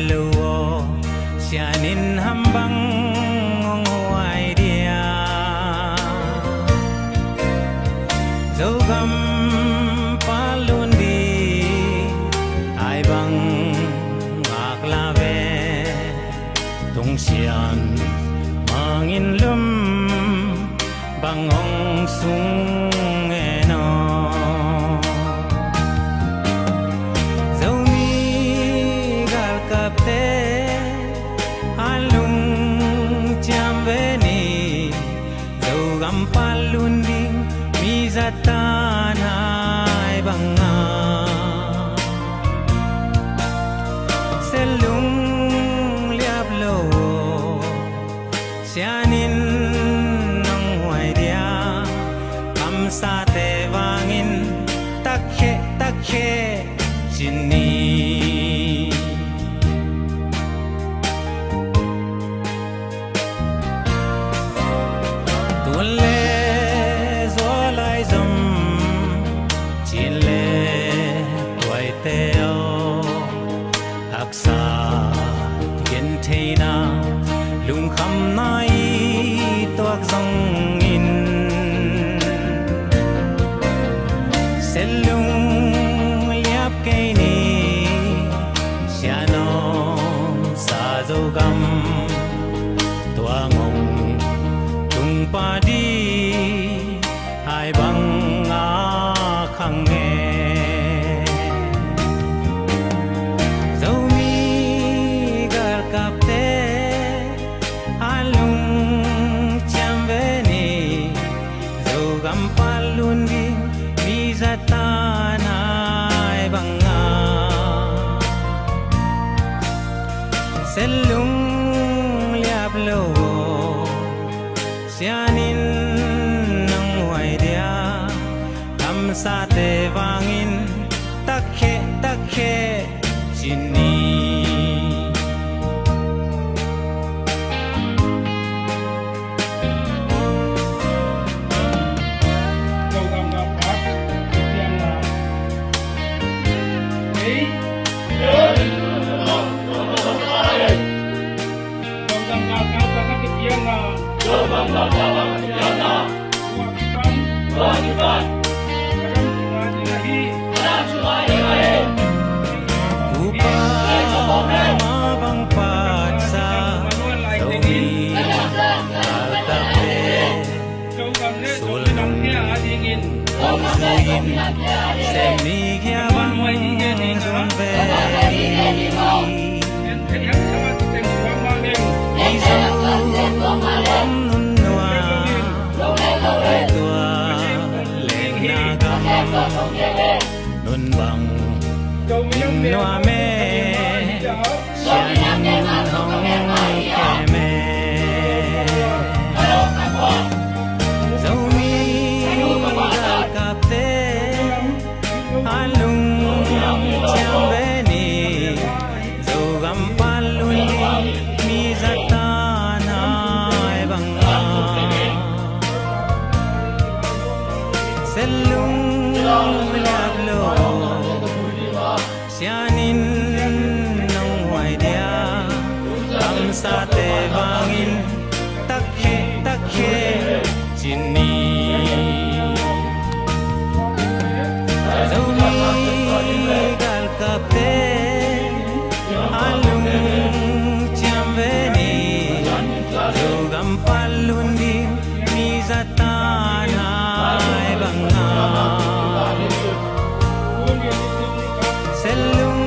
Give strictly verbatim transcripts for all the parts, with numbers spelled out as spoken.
lo aw, sianin ham bang hong huai dia? Zogam palun ding ai bang ngak la ve. Tungsian mangin lum bang hong sung e no. Zomi galkapte a lungciam ve ni. Zogam palun ding mi zatan ai banga. Selung liap lo, sianin nong huai dia? Kamsate vangin takhe takhe ci ni. Tuan le zualai zom, cin le tuaite aw, haksa gentheina, lungkhamna i tuak zongin, selung liap kei ni. Sianom sa Zogam, tua ngong tung padi ai bang a khang e. Zomi galkapte a lungciam ve ni. Zogam palun ding mi zatan ai banga. Selung liap lo, sianin nong huai dia? Kamsate vangin takhe takhe ci ni. Tupa ma bang patsa, Zomi galkapte, sulnung hong zuin, sem ni gia bang zun ve. Mizo om nun nua, tua lengna gam, nun bang in nuam e, sianin hong kem e. Zomi galkapte a lungciam ve ni. Zogam palun ding mi zatan ai banga. Selung liap lo, sianin nong huai dia? Kamsate vangin takhe takhe ci ni. Zomi galkapte a lungciam ve ni. Zogam palun ding mi zatan ai banga. Selung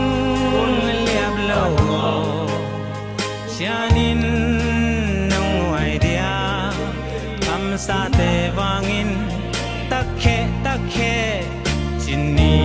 liap lo, sianin nong huai dia? Kamsate vangin takhe takhe ci ni.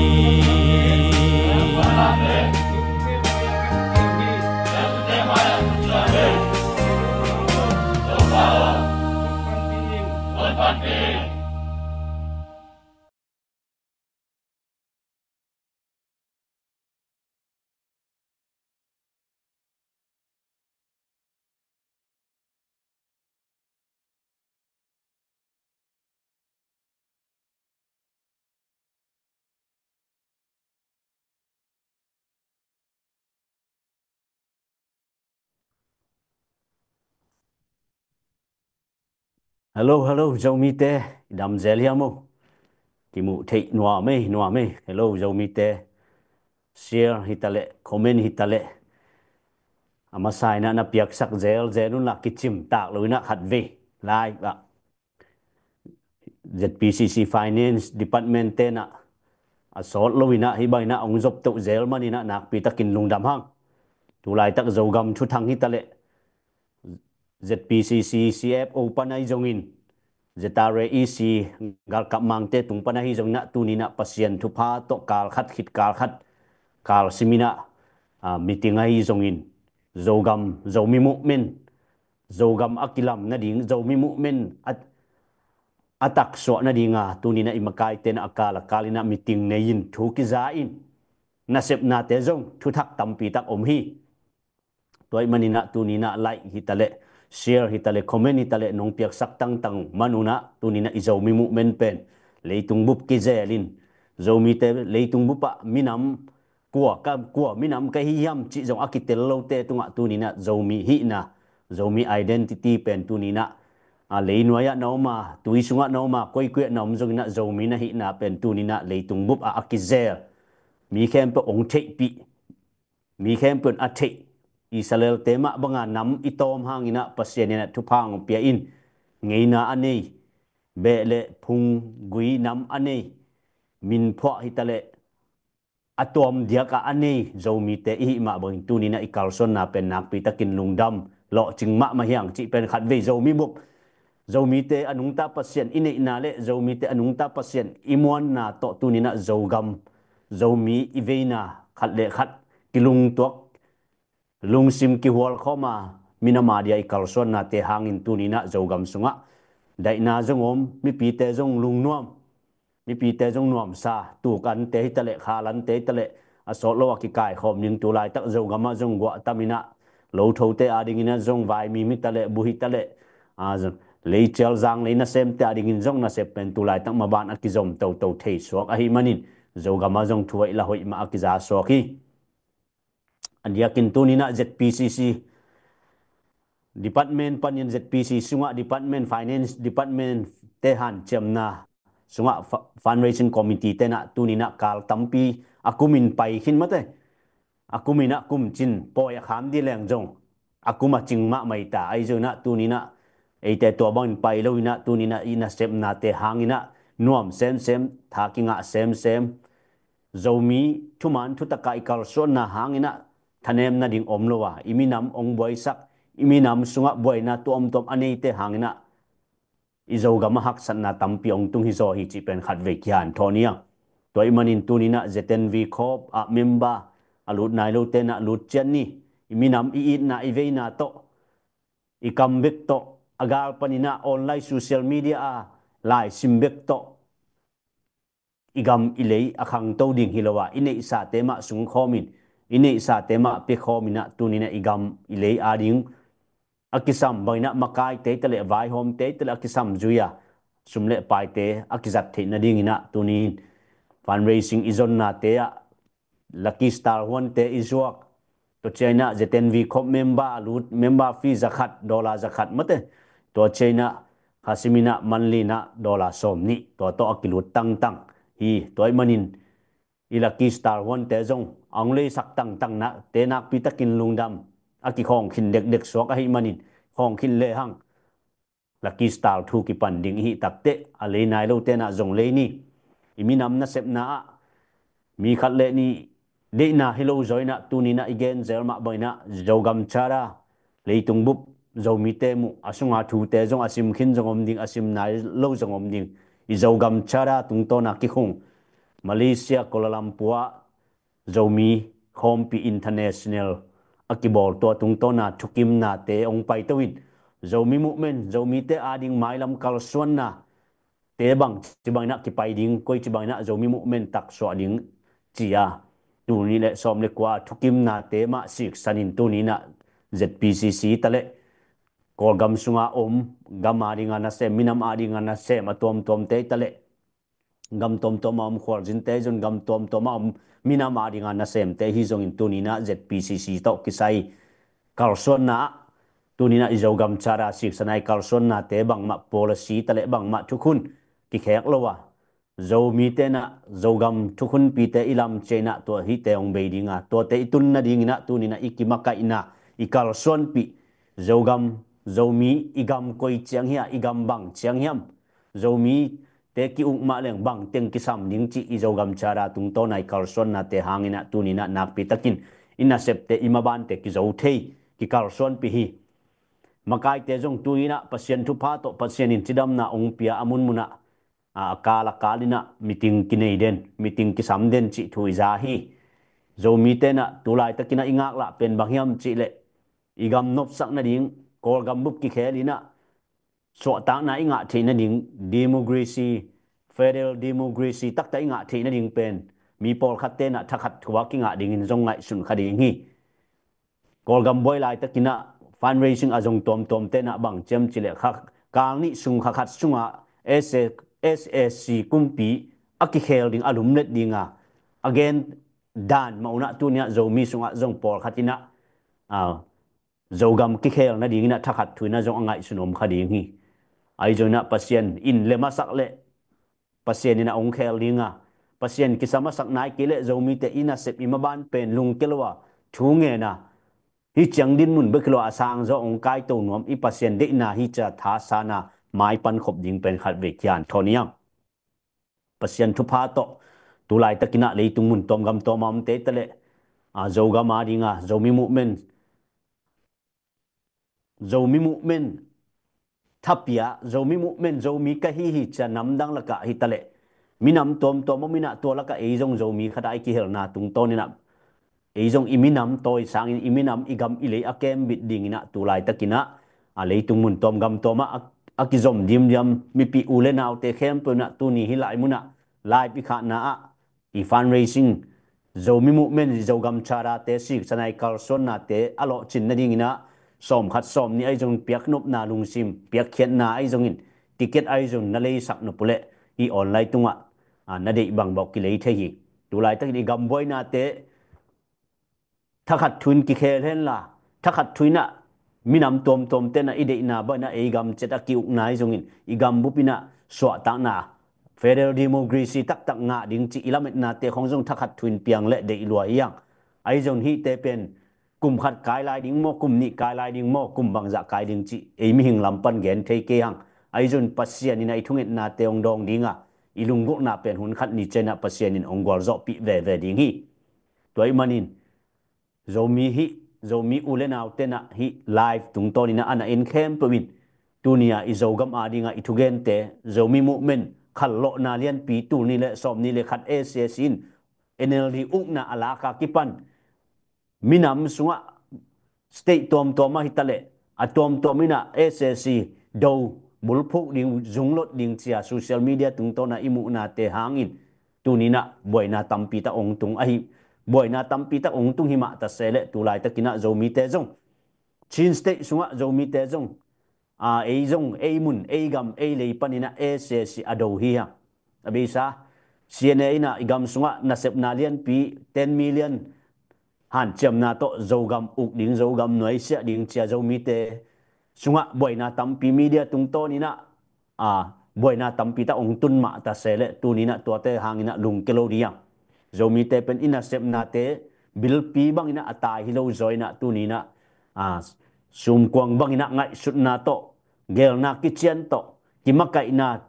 Hello, hello, Zomite, i dam zel hiam maw? Kimuh theih nuam ei, nuam ei. Hello, Zomite, share hi taleh, comment hi taleh. A masa inah na piaksak zel zel un la, kicim tak lo inah khat vei. Lai ah Z P C C Finance Department tenah a sawt lo inah hih bang inah hong zop toh zel man inah nakpi takin lungdam hang. Tulaitak Zogam thuthang hi taleh Z P C C C F O pan ahi zongin, Z R A E C galkap mangte tung pan ahi zongin ah tuni inah Pasian thupha tawh kal khat khit kal khat kal sim inah, ah, meeting ahi zongin, Zogam, Zomi movement, Zogam a kilam nading, Zomi movement a, a taksuah nadinga tuni inah i makaite inah a kal a kal inah meeting nei in thu kiza in, nasepnate zong thuthak tampi tak om hi. Tua ahih man inah tuni inah like hi taleh, share hi taleh, comment hi taleh nong piaksak tangtang man un ah tuni inah i Zomi movement pen leitung bup kizel in, Zomite leitung bup ah minam kua ka, kua minam ka hi hiam cih zong a kitel lote tungah tuni inah Zomi hihna, Zomi identity pen tuni inah, a, leinuai ah na om a, tui sungah na om a, koikoi ah na om zong inah Zomi na hihna pen tuni inah leitung bup ah a kizel, mi khempeuh hong theihpih, mi khempeuh in a theih, Israel-te mah banga nam i tawm hang inah Pasian inah thupha hong pia in, ngeina a nei, beh le phung, gui, nam a nei, min phuah hi taleh a tuam diak ah a nei Zomite i hih mah bangin tuni inah i kalsuanna pen nakpi takin lungdam, lawhcing mahmah hi hang cih pen khat vei. Zomi bup, Zomite a nungta Pasian i neihna le Zomite a nungta Pasian i muanna tawh tuni inah Zogam, Zomi i veina khat le khat kilungtuak, lungsim kihual khawm a, minam a dia i kalsuannate hangin tuni inah Zogam sungah daihna zong om, mipite zong lungnuam, mipite zong nuamsa, tuk ante hi taleh, khal ante hi taleh, a sawt lo a kikaikhawm ding, tulaitak Zogam ah zong guah tam inah, lo thote a ding inah zong vaimim hi taleh, bu hi taleh, a, zong, lei cial zang lei nasemte a dingin zong nasep pen tulaitak maban a kizom toto thei suak ahih manin, Zogam ah zong thu hoih la hoih mah a kiza suak hi. A diakin tuni inah Z P C C department panin Z P C C sungah department, finance department te hanciamna sungah fa-, fundraising committee tenah tuni inah kal tampi a kumin pai khin mate. A kum inah kum cin pawi a kham dih leng zong a kum a cing mahmah hi ta. Ahi zong inah tuni inah eite tua bangin pai lo inah tuni inah i nasepnate hang inah nuam semsem, tha kingah semsem, Zomi thuman thutakah i kalsuanna hang inah thanem nading om lo a, i minam hong buaisak, i minam sungah buaina tuamtuam a neite hang inah i Zogam ah haksatna tampi hong tung hi zaw hi cih pen khat vei kihanthawn hi a. Tua ahih manin tuni inah Z N V Corp ah member a lut nai lote inah lut ciat ni. I minam i itna i veina tawh, i kam bek tawh, a gal pan inah online social media a laisim bek tawh i gam i lei a khangto ding hi lo a, i neihsate mah sungkhawm in, i neihsate mah piakhawm inah tuni inah i gam i lei a ding a kisam bang inah makaite hi taleh, vaihawmte hi taleh a kisam zui a, sum le paite a kizat theih nading inah tuni in fundraising i zonnate ah Lucky Star huante i zuak, tua ciang inah Z N V Corp member a lut, member fee zakhat, dollar zakhat mate. Tua ciang inah khasim inah monthly inah dollar sawm nih, tua tawh a kilut tangtang hi. Tua ahih manin i Lucky Star huante zong a hong leisak tangtang na te nakpi takin lungdam, a kikhawng khin dekdek suak ahih manin khawng khin lehang Lucky Star thu kipan ding i hih takteh a lei nai lote inah zong lei ni. I minam nasepna ah mi khat le nih deihna hi lo zaw inah tuni inah i gen zel mah bang inah Zogam Charter, leitung bup Zomite muh a sunga thute zong a sim khin zong om ding, a sim nai lo zong om ding. I Zogam Charter tungtawn a kikhung Malaysia, Kuala Lumpur ah Zomi Khawmpi International a kibawl tua tungtawn a thukimnate hong paito in, Zomi movement, Zomite a ding mailam kalsuanna te bang ci bang inah kipai ding, koi ci bang inah Zomi movement taksuah ding ci a, tul nih le sawm le kua thukimnate mah siksan in tuni inah Z P C C taleh Kawlgam sunga om, gam a dinga nasem, minam a dinga nasem a tuamtuamte taleh, gam tuamtuam a om khualzinte zon, gam tuamtuam a om minam a dinga nasemte hi zongin tuni inah Z P C C tawh kisai kalsuanna ah Tuninah i Zogam Charter siksanah i kalsuannate bangmah policy taleh bangmah thukhun kikhek lo a, Zomite inah Zogam thukhunpite i lam ciah inah tua hihte hong bei dinga, tuate i tun nadinginah tuninah i kimakaihna, i kalsuanpih, Zogam, Zomi i gam koi ciang hia, i gam bang ciang hiam, Zomite ki-uk mah leng bangteng kisam ding cih i Zogam Charter tungtawna i kalsuannate hanginah tuninah nakpitakin i nasepte, i mabante kizo thei, kikalsuanpih hi. Makaite zong tuninah Pasian thupha tawh Pasian in cidamna hong pia a munmunah, a kal a kal inah meeting kinei den, meeting kisam den cih thu i za hi. Zomite inah tulaitakinah i ngaklah pen bang hiam cihleh, i gam nopsak nading, Kawlgam bup kikhel inah suahtakna i ngah theih nading, democracy, federal democracy taktak i ngah theih nading pen mi pawlkhatte inah thakhat thu a kingah dingin zong ngaihsun kha ding hi. Kawlgam buai laitakinah fundraising a zong tuamtuamte inah bang ciam cihleh kha, kal nih sung kha khat sungah S A, S A C kumpi a kikhel ding, a lumlet dinga, a gen dan mah unah tuniah Zomi sungah zong pawlkhat inah, a, Zogam kikhel nadinginah thakhat thu inah zong a ngaihsun om kha ding hi. Ahi zonginah Pasian in le masak leh Pasian inah hong khel dinga, Pasian kisa masak nai kei leh Zomite i nasep, i maban pen lungke lo a, thu ngena, hih ciang dinmun bek hi lo a, a sangzaw hong kaito nuam i Pasian deihna hi cia thasana maipan khop ding pen khatvei kian thawn hiang. Pasian thupha tawh tulaitakinah leitung mun tawm gam tawm a omte taleh, a, Zogam a dinga Zomi movement, Zomi movement thapia, Zomi movement, Zomi ka hi hi cia namdang lakah hi taleh, minam tuamtuam om inah tua lakah ei zong Zomi khat a i kihelna tungtawn inah ei zong i minam tawi sangin i minam, i gam, i lei a kembit dinginah tulaitakinah, a, leitung mun tawm gam tawmah a, a kizom dimdiam mipi u le naute khempeuh inah tuni hih lai munah live i khahna ah i fundraising, Zomi movement, Zogam Charter-te siksanah i kalsuannate a lawhcin nadinginah sawmkhat sawmnih ahi zongin piaknopna lungsim, piakkhiatna ahi zongin, ticket ahi zongin na leisak nop uhleh hih online tungah, a, na deih bangbawh kilei thei hi. Tulaitakin i gam buainate thakhat thu in kikhel henla, thakhat thu inah minam tuamtuamte inah i deihna banginah ei gam ciat a ki-ukna ahi zongin, i gam bup inah suahtakna, federal democracy taktak ngah ding cih i lametnate khong zong thakhat thu in piang leh deih lua hiang. Ahi zongin hihte pen kum khat kai lai ding maw, kum nih kai lai ding maw, kum bangzah kai ding cih ei mihing lam pan gen thei kei hang. Ahi zongin Pasian inah i thungetnate hong dawng dinga, i lunggulhna pen hun khat ni cianginah Pasian in hong gualzawhpih veve ding hi. Tua ahih manin Zomi hih, Zomi u le naute inah hih live tungtawn inah a na en khempeuh in, tunia i Zogam a dinga i thugente, Zomi movement khallawhna lianpi tul nih le sawmnih le khat S A C in N L D ukna a lak a kipan minam sungah state tuamtuam ah hi taleh, a tuamtuam inah S A C do bulphuk ding, zunglot ding cia social media tungtawn a i muhnate hangin, tuninah buaina tampi tak hong tung ahi, buaina tampi tak hong tung hi mah ta se leh tulaitakinah Zomite zong, Chin State sungah Zomite zong, a, ei zong, ei mun, ei gam, ei lei paninah S A C a do hi hang. A beisa, C N A inah i gam sungah nasepna lianpi ten million hanciamna tawh Zogam uk ding, Zogam nuaisiah ding cia Zomite sungah buaina tampi media tungtawn inah, a, buaina tampi tak hong tun mah ta se leh tuninah tuate hanginah lungke lo ding. Zomite pen i nasepnate bilpi banginah a tai hi lo zaw inah tuninah, a, sumkuang banginah ngaihsutna tawh, gelna kician tawh, kimakaihna,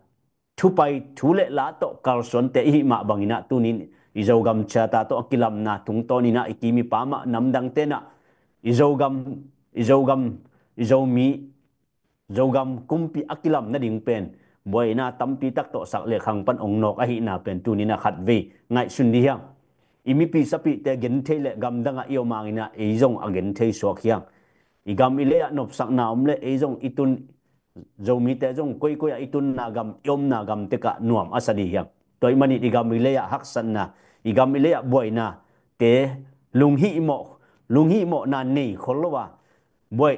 thupai thu le la tawh kalsuante i hih mah banginah tunin i Zogam Charter tawh a kilamna tungtawn inah i kim i pam ah namdangte inah i Zogam, i Zogam, i Zomi, Zogam kumpi a kilam nading pen buaina tampi tak tawh sak le khang pan hong nawk ahihna pen tuninah khatvei ngaihsun dih hiang. I mipi sapihte genthei le gamdangah i om hanginah ei zong a genthei suak hiang. I gam i lei ah nopsakna om le ei zong i tun, Zomite zong koikoi ah i tunna gam, i omna gam tekah nuam a sa dih hiang. Tua ahih manin i gam i lei ah haksatna, i gam i lei ah buainate, lunghihmawh, lunghihmawhna nei khol lo a, buai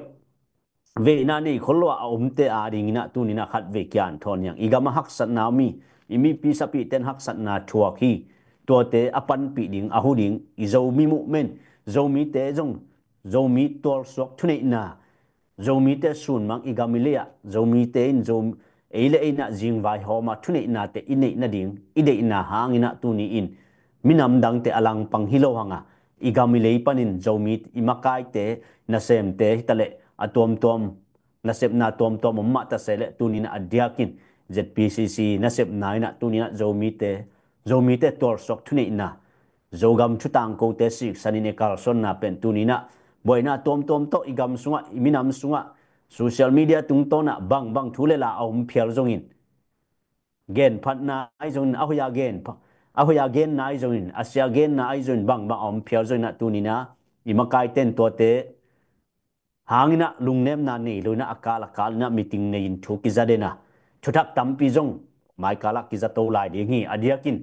veina nei khol lo a a omte a dinginah tuninah khatvei kian thawn hiang. I gam a haksatna om hi, i mipi sapihte in haksatna thuak hi. Tuate a panpih ding, a hu ding, i Zomi movement, Zomite zong, Zomi tualsuak thuneihna, Zomite sunmang i gam i lei ah, Zomite in Zo, ei le ei nah zingvai hawm a thuneihnate i neih nading i deihna hangin ah tuni in minam dangte a langpang hi lo hang a, i gam i lei panin Zomi i makaite, nasemte hi ta leh a tuamtuam, nasepna tuamtuam om mah ta se leh tuni in ah a diakin Z P C C nasepna in ah tuni in ah Zomite, Zomite tualsuak thuneihna, Zogam thutangkote siksanin e kalsuanna pen tuni in ah buaina tuamtuam tawh i gam sungah, i minam sungah, social media tungtawn ah bangbang thu le la a om phial zongin, genphatna ahi zongin, a hoih a gen, a hoih a genna ahi zongin, a sia genna ahi zongin, bangbang a om phial zongin ah tuni in ah i makaite in tuate hangin ah lungnemna nei lo in ah a kal a kal in ah meeting nei in thu kiza den a, thuthak tampi zong maikal ah kiza to lai ding hi. A diakin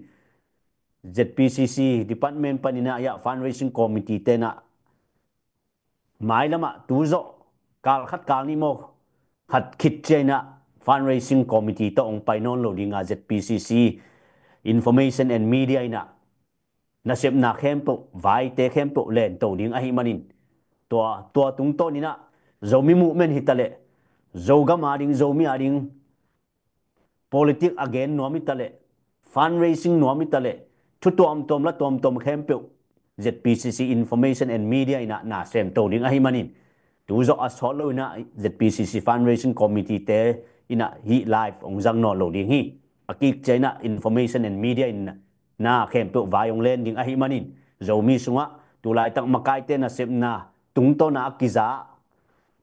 Z P C C department panin ah, hiah fundraising committee te in ah mailam ah tu zawh kal khat kal nih maw, khat khit ciang in ah fundraising committee tawh hong pai nawn lo ding a, Z P C C Information and Media in ah nasepna khempeuh, vaite khempeuh lento ding ahih manin, tua, tua tungtawn in ah Zomi movement hi ta leh, Zogam a ding, Zomi a ding politics a gen nuam hi ta leh, fundraising nuam hi ta leh, thu tuamtuam la tuamtuam khempeuh Z P C C Information and Media in ah na semto ding ahih manin, tu zawh a sawt lo in ah Z P C C fundraising committee te in ah hih live hong zang nawn lo ding hi. A kik ciang in ah Information and Media in na khempeuh vai hong len ding ahih manin, Zomi sungah tu laitak makaite nasepna tungtawn a kiza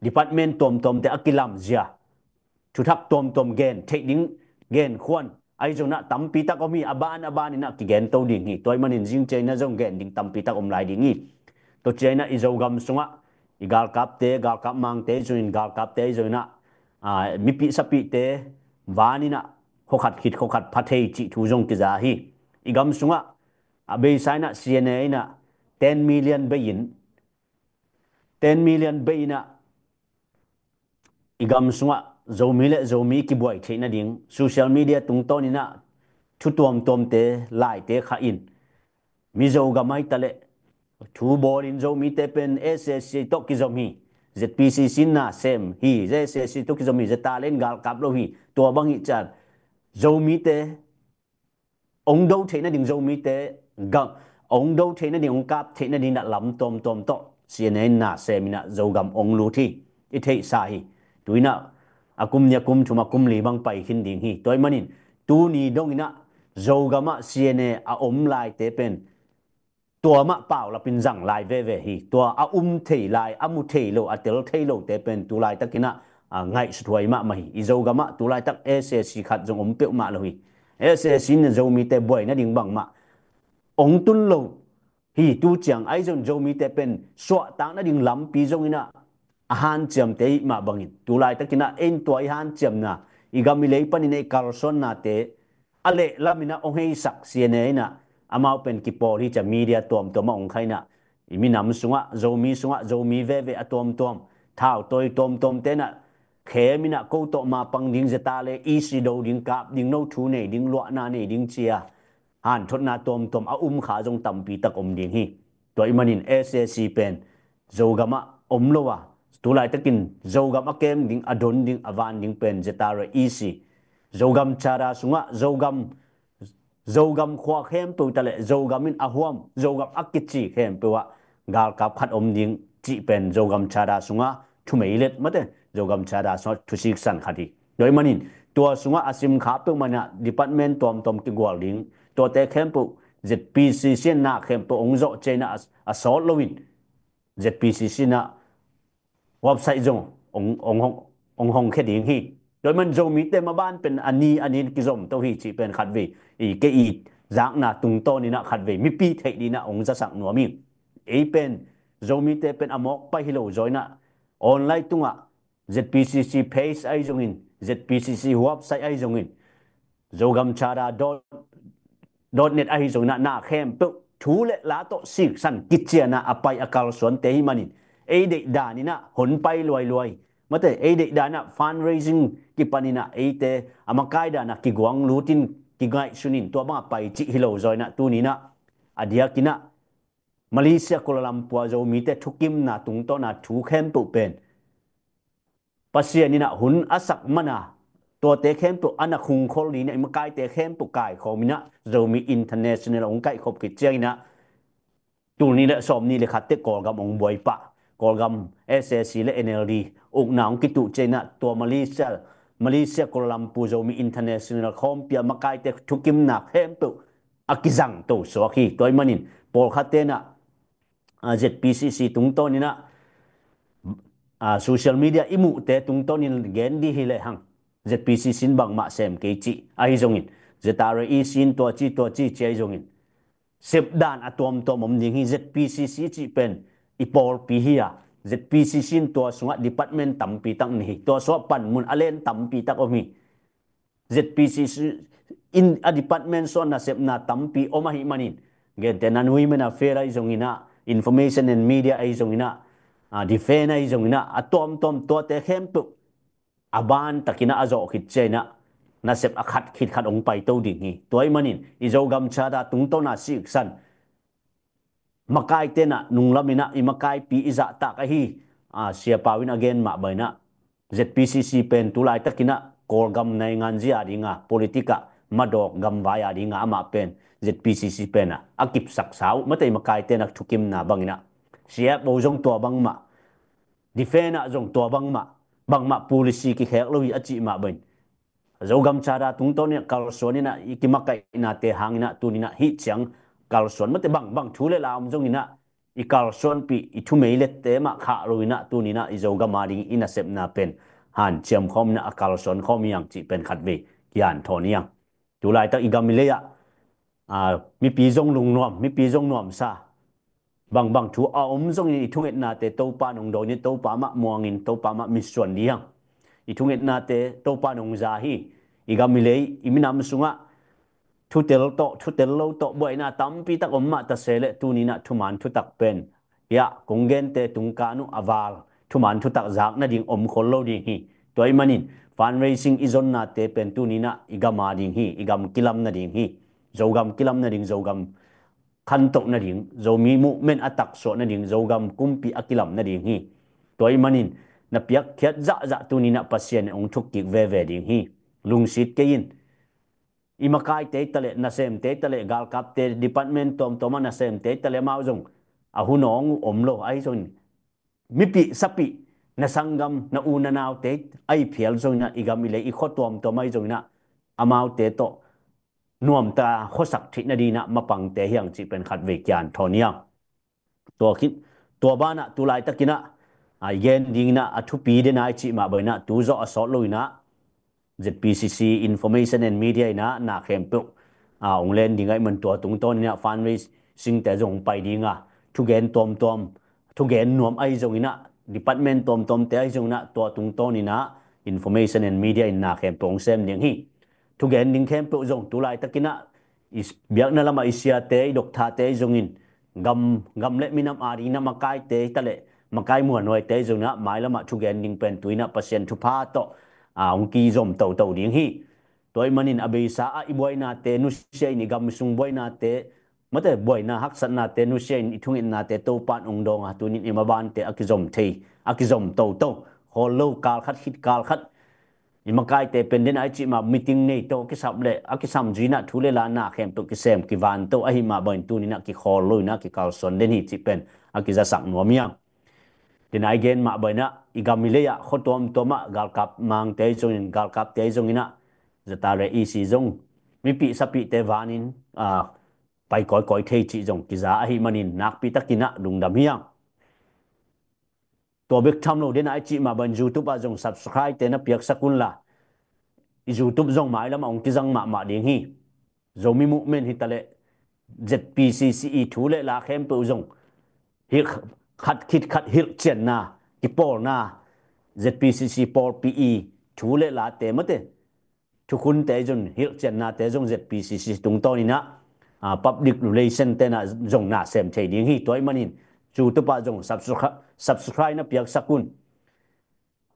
department tuamtuamte a kilamzia, thuthak tuamtuam gen theih ding, gen khuan ahi zongin ah tampi tak om hi. A ban a ban in ah kigen to ding hi. Tua ahih manin zing ciang in ah zong gen ding tampi tak om lai ding hi. Tua ciang in ah i Zogam sungah i galkapte, galkap mangte zongin, galkapte zongin ah, aa, mipih sapihte van in ah khua khat khit khua khat pha thei cih thu zong kiza hi. I gam sungah a beisa in ah C N A in ah ten million bei in, ten million bei in ah i gam sungah Zomi le Zomi kibuai theih nading, social media tungtawn in ah thu tuamtuamte, laite khah in, Mizo gam ahi ta leh thu bawl in Zomite pen S A C tawh kizom hi, Z P C C in na sem hi, Z S A C tawh kizom hi, zeta le in galkap lo hi, tua bang hi ciang Zomite hong do theih nading, Zomite gam hong do theih nading, hong kap theih nading in ah lam tuamtuam tawh C N A in na sem in ah Zogam hong lut hi. I theihsa hi. Tu in ah a kum nih, a kum thum, a kum li bang pai khin ding hi. Tua ahih manin tuni dong in ah Zogam ah C N A a om laite pen tua mah paulap in zang lai veve hi. Tua a um thei lai, a mu thei lo, a tel thei lote pen tu laitak in ah, a, ngaihsut huai mahmah hi. I Zogam ah tu laitak S A C khat zong om peuhmah lo hi. S A C in Zomite buai nading bangmah hong tun lo hi. Tu ciang ahi zong Zomite pen suahtak nading lampi zong in ah a hanciamte ahih mah bangin, tu laitak in ah ei in tua i hanciamna, i gam i lei panin ei kalsuannate a lehlam in ah hong heisak C N A in ah amau pen kipawl hi ci-a media tuamtuam ah hong kha in ah, i minam sungah, Zomi sungah, Zomi veve a tuamtuam, thautawi tuamtuamte in ah khem in ah ko tawh mapang ding, zeta le E C do ding, kap ding, no thu nei ding, luahna nei ding ci-a hanthotna tuamtuam a um kha zong tampi tak om ding hi. Tua ahih manin S A C pen Zogam ah om lo a, tu laitakin Zogam a kem ding, a don ding, a van ding pen zeta le E C, Zogam Charter sungah Zogam, Zogam khua khempeuh ta leh Zogam in a huam, Zogam a kici khempeuh ah galkap khat om ding cih pen Zogam Charter sungah thumei let mate, Zogam Charter sungah thusiksan khat hi. Tua ahih manin tua sungah a simkha peuhmah in ah department tuamtuam kigual ding, tuate khempeuh Z P C C in na khempeuh hong zawh ciang in ah a, a sawt lo in Z P C C in ah website zong hong, hong, hong, hong hongkhia ding hi. Tua ahih man Zomite maban pen a ni a ni in kizom to hi cih pen khatvei, i, kei i zakna tungtawn in ah khatvei mipi theih ding in ah hong zasak nuam hi. Ei pen Zomite pen a mawk pai hi lo zaw in ah online tungah Z P C C page ahi zongin, Z P C C website ahi zongin, Zogam Charter dot, dot net ahi zongin ah na khempeuh thu le la tawh siksan kician ah a pai a kalsuante ahih manin, ei deih dan in ah hong pai luailuai mate, ei deih dan ah fundraising kipan in ah eite a makai dan ah kiguang lut in kingaihsun in tua bang a pai cih hi lo zaw in ah tuni in ah a diak in ah Malaysia Kuala Lumpur ah Zomite thukimna tungtawn a thu khempeuh pen Pasian in ah hun a sak man a, tuate khempeuh a na khungkhol ding in ah, i makaite khempeuh kaikhawm in ah, Zomi International hong kaihkhop khit ciangin ah, tul nih le sawmnih le khat teh Kawlgam hong buai pah. Kawlgam S A C le N L D ukna hong kituh ciangin ah, tua Malaysia, Malaysia Kuala Lumpur Zomi International khawmpi ah makaite thukimna khempeuh a kizang to suak hi. Tua ahih manin pawlkhatte in ah, ah, Z P C C tungtawn in ah, ah, social media i muhte tungtawn in gen ding hi lehang, Z P C C in bangmah sem kei cih ahi zongin, Z R A E C in tua ci tua ci ci ahi zongin, sepdan a tuamtuam om ding hi. Z P C C cih pen i pawlpi hi a, Z P C C in tua sungah department tampi tak nei hi. Tua sungah panmun a len tampi tak om hi. Z P C C in a department sungah nasepna tampi om ahih manin, gentehna in Women Affairs ahi zongin ah, Information and Media ahi zongin ah, ah, Defence ahi zongin ah, a tuamtuam tuate khempeuh a ban takin ah a zawh khit ciangin ah, nasep a khat khit khat hong paito ding hi. Tua ahih manin i Zogam Charter tungtawn a siksan makaite in ah nunglam in ah i makaipi i zahtak ahi, ah, Sia Pau in a gen mah bangin ah, Z P C C pen tu laitakin ah Kawlgam naingan zia ding a, politik ah madawk gamvai a ding a, amah pen Z P C C pen ah a kipsaksa uh, mate, i makaite in ah thukimna bangin ah, C F O zong tua bangmah, Defence ah zong tua bangmah, bangmah policy kikhek lo hi a cih mah bangin, Zogam Charter tungtawn in ah kalsuan in ah i kimakaihnate hangin ah tuni in ah hih ciang kalsuan, mate, bangbang thu le la om zongin ah i kalsuanpih, i thumeilette mah khah lo in ah tuni in ah i Zogam a ding i nasepna pen hanciam khawm in ah a kalsuan khawm hi hang cih pen khatvei kianthawn hi hang. Tu laitak i gam i lei ah, ah, mipi zong lungnuam, mipi zong nuamsa, bangbang thu a om zongin i thungetnate Topa in hong dawn in, Topa mah muang in, Topa mah mitsuan ding hi hang. I thungetnate Topa in hong za hi. I gam i lei, i minam sungah thutel tawh, thutel lo tawh buaina tampi tak om mah ta se leh, tuni in ah thuman thutak pen, hiah kong gente tungkan uh a val thuman thutak zak nading om khol lo ding hi. Tua ahih manin fundraising i zonnate pen tuni in ah i gam a ding hi, i gam kilam nading hi. Zogam kilam nading, Zogam khantoh nading, Zomi movement a taksuah nading, Zogam kumpi a kilam nading hi. Tua ahih manin na piakkhiat zahzah tuni in ah Pasian in hong thukkik veve ding hi. Lungsit kei in. I makaite hi ta leh, nasemte hi ta leh, galkapte, department tuamtuam ah nasemte hi ta leh, amau zong a hun awng uh om lo ahi zongin, mipih sapih, na sanggam, na u na naute ahi phial zongin ah, i gam i lei, i khua tuamtuam ahi zongin ah, amaute tawh nuamta khuasak theih nading in ah mapangte hi hang cih pen khatvei kianthawn hi hang. Tua khit, tua banah tu laitakin ah, a, i gen dingin ah a thupi den a i cih mah bangin ah, tu zawh a sawt lo in ah, Z P C C Information and Media in ah na khempeuh, a, hong len ding ahih man, tua tungtawn in ah fundraising te zong hong pai ding a, thugen tuamtuam, thugen nuam ahi zongin ah, department tuamtuam te ahi zongin ah, tua tungtawn in ah Information and Media in na khempeuh hong sem ding hi. Thugen ding khempeuh zong tu laitakin ah, i biakna lamah i siate, i dokthate ahi zongin, gam, gam le minam a dingin ah makaite hi ta leh, makai muanhuaite ahi zongin ah, mailam ah thugen ding pen tu in ah Pasian thupha tawh, a, hong kizom toto ding hi. Tua ahih manin a beisa ah i buainate nusia in, i gam sung buainate, mate, buaina haksatnate nusia in, i thungetnate Topa in hong dawng a, tuni in i mabante a kizom thei, a kizom toto, khawl lo, kal khat khit kal khat i makaite pen den a i cih mah meeting nei to, a kisap leh a kisam zui in ah thu le la na khempeuh kisem kivan to ahih mah bangin, tuni in ah kikhawl lo in ah kikalsuan den hi cih pen a kizasak nuam hi hang. Den a i gen mah bangin ah, i gam i lei ah khua tuamtuam ah galkap mangte ahi zongin, galkapte ahi zongin ah, Z R A E C zong mipih sapihte vanin, a, pai kawikawi thei cih zong kiza ahih manin, nakpi takin ah lungdam hi hang. Tua bek tham lo, den a i cih mah bangin YouTube ah zong subscribe te na piaksak un la, i YouTube zong mailam ah hong kizang mahmah ding hi. Zomi Movement hi ta leh, Z P C C i thu le la khempeuh zong, hilh khat khit khat hilhcianna, kipawlna, Z P C C pawlpi i thu le late, mate, thukhunte zong, hilhciannate zong Z P C C tungtawn in ah, a, public relation te in ah zong na sem thei ding hi. Tua ahih manin, YouTube ah zong subscri-, subscribe na piaksak un.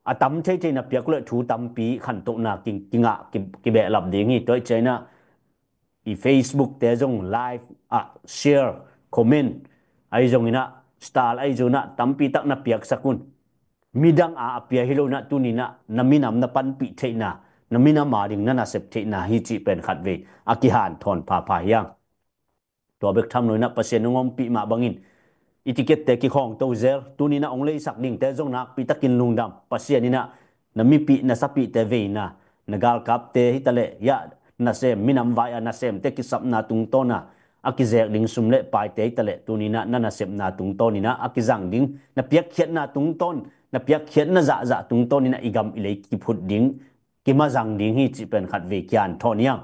A tam theithei na piak leh thu tampi khantohna ki, kingah, ki, kibehlap ding hi. Tua ahih ciangin ah, i Facebook te zong like, a, share, comment ahi zongin ah, star ahi zongin ah, tampi tak na piaksak un. midang a a pia hi lo inah, tuni inah na minam na panpih theihna, na minam a ding na nasep theihna hi cih pen khatvei a kihanthawn phapha hi hang. Tua bek tham lo inah Pasian hong ompih mah bangin i ticket-te kikhawngto zel, tuni inah hong leisak dingte zong nakpi takin lungdam. Pasian inah na mipih na sapihte veina, na galkapte hi taleh, ya, nasem, minam vai a nasemte kisapna tungtawn a a kizek ding sum le paite hi taleh, tuni inah na nasepna tungtawn inah a kizang ding, na piakkhiatna tungtawn, na piakkhiatna zahzah tungtawn inah i gam i lei kiphut ding, kimazang ding hi cih pen khatvei kihanthawn hi hang.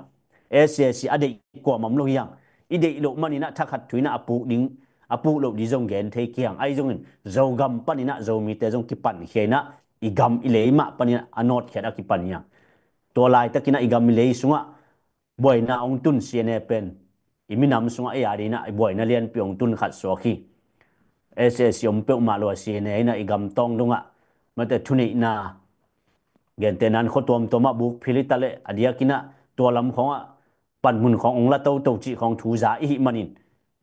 S A C a deih kuamah om lo hi hang. I deih loh man inah thakhat thu inah a puk ding, a puk loh ding zong gen thei kei hang. Ahi zongin Zogam pan inah Zomite zong kipankhia inah i gam i lei mah pan inah a nawtkhiat a kipan hi hang. Tua laitak inah i gam i lei sungah buaina hong tun C N A pen i minam sungah ei a ding inah i buaina lianpi hong tun khat suak hi. S A C om peuhmah lo a C N A inah i gam tawng dongah mate thuneihna, gentehna in khua tuamtuam ah buk phil hi taleh, a diak inah tua lam khawngah panmun khawng hong la toto cih khawng thu za i hih manin,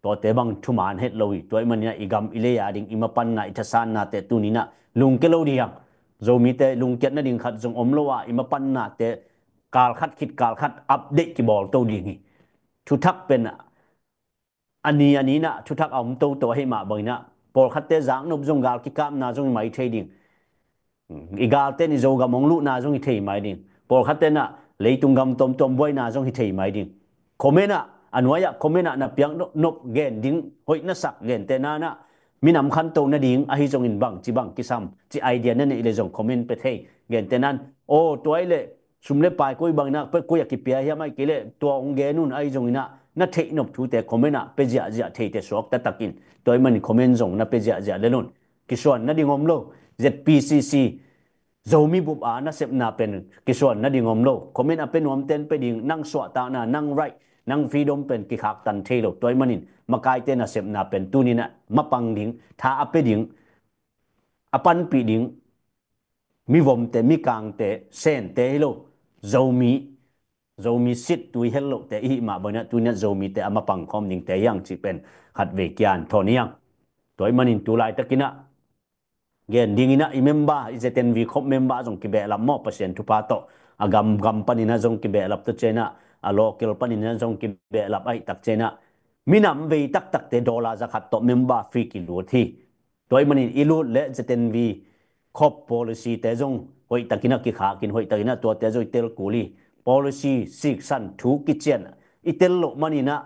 tuate bang thuman het lo hi. Tua ahih manin ah i gam i lei a ding i mapannate, i thasannate tuni inah lungkia lo ding hi hang. Zomite lungkiat nading khat zong om lo a, i mapannate kalkhat khit kalkhat update kibawl to ding hi. Thuthak pen a ni a ni inah thuthak a om toto ahih mah bang inah pawlkhatte zaknop zong, gal kikapna zong hi mai thei ding. I galte in i Zogam hong luhna zong hi thei mai ding. Pawlkhatte inah leitung gam tuamtuam buaina zong hi thei mai ding. Comment ah, a nuai ah comment ah na piak nop, nop gen ding hoih na sak, gentehna inah minam khanto nading ahi zongin bangci bang kisam cih idea na neih leh zong comment pia thei. Gentehna in, aw, tua ahih leh sum le pai koi bang inah, koi a kipia hiam, ahih kei leh tua hong gen un, ahi zong inah na theih nop thute comment ah pia ziahziah thei teh suak taktakin. Tua ahih manin comment zong na pia ziahziah lel un. Kisuan nading om lo. Z P C C Zomi bup a nasepna pen kisuan nading om lo. Comment a pia nuamte in pia ding, nang suahtakna, nang right, nang freedom pen kikhaktan thei lo. Tua ahih manin makaite nasepna pen tuni inah mapang ding, tha a pia ding, a panpih ding, mivomte, mikangte, sente hi lo, Zomi, Zomi sit tui hel lohte i hih mah bang inah tuni inah Zomite a mapang khawm dingte hi hang cih pen khatvei kihanthawn hi hang. Tua ahih manin tu laitak inah gen ding inah i member, i Z N V khop member zong kibehlap maw, Pasian thupha tawh a gam, gam pan inah zong kibehlap, tua ciang inah a local pan inah zong kibehlap ahih tak ciang inah minam vei taktakte dollar za khat tawh member fee kilut hi. Tua ahih manin i lut leh Z N V khop policy-te zong hoihtak inah kikhakin, hoihtak inah tuate zong i tel kul hi. Policy siksan thu kician i tel loh man inah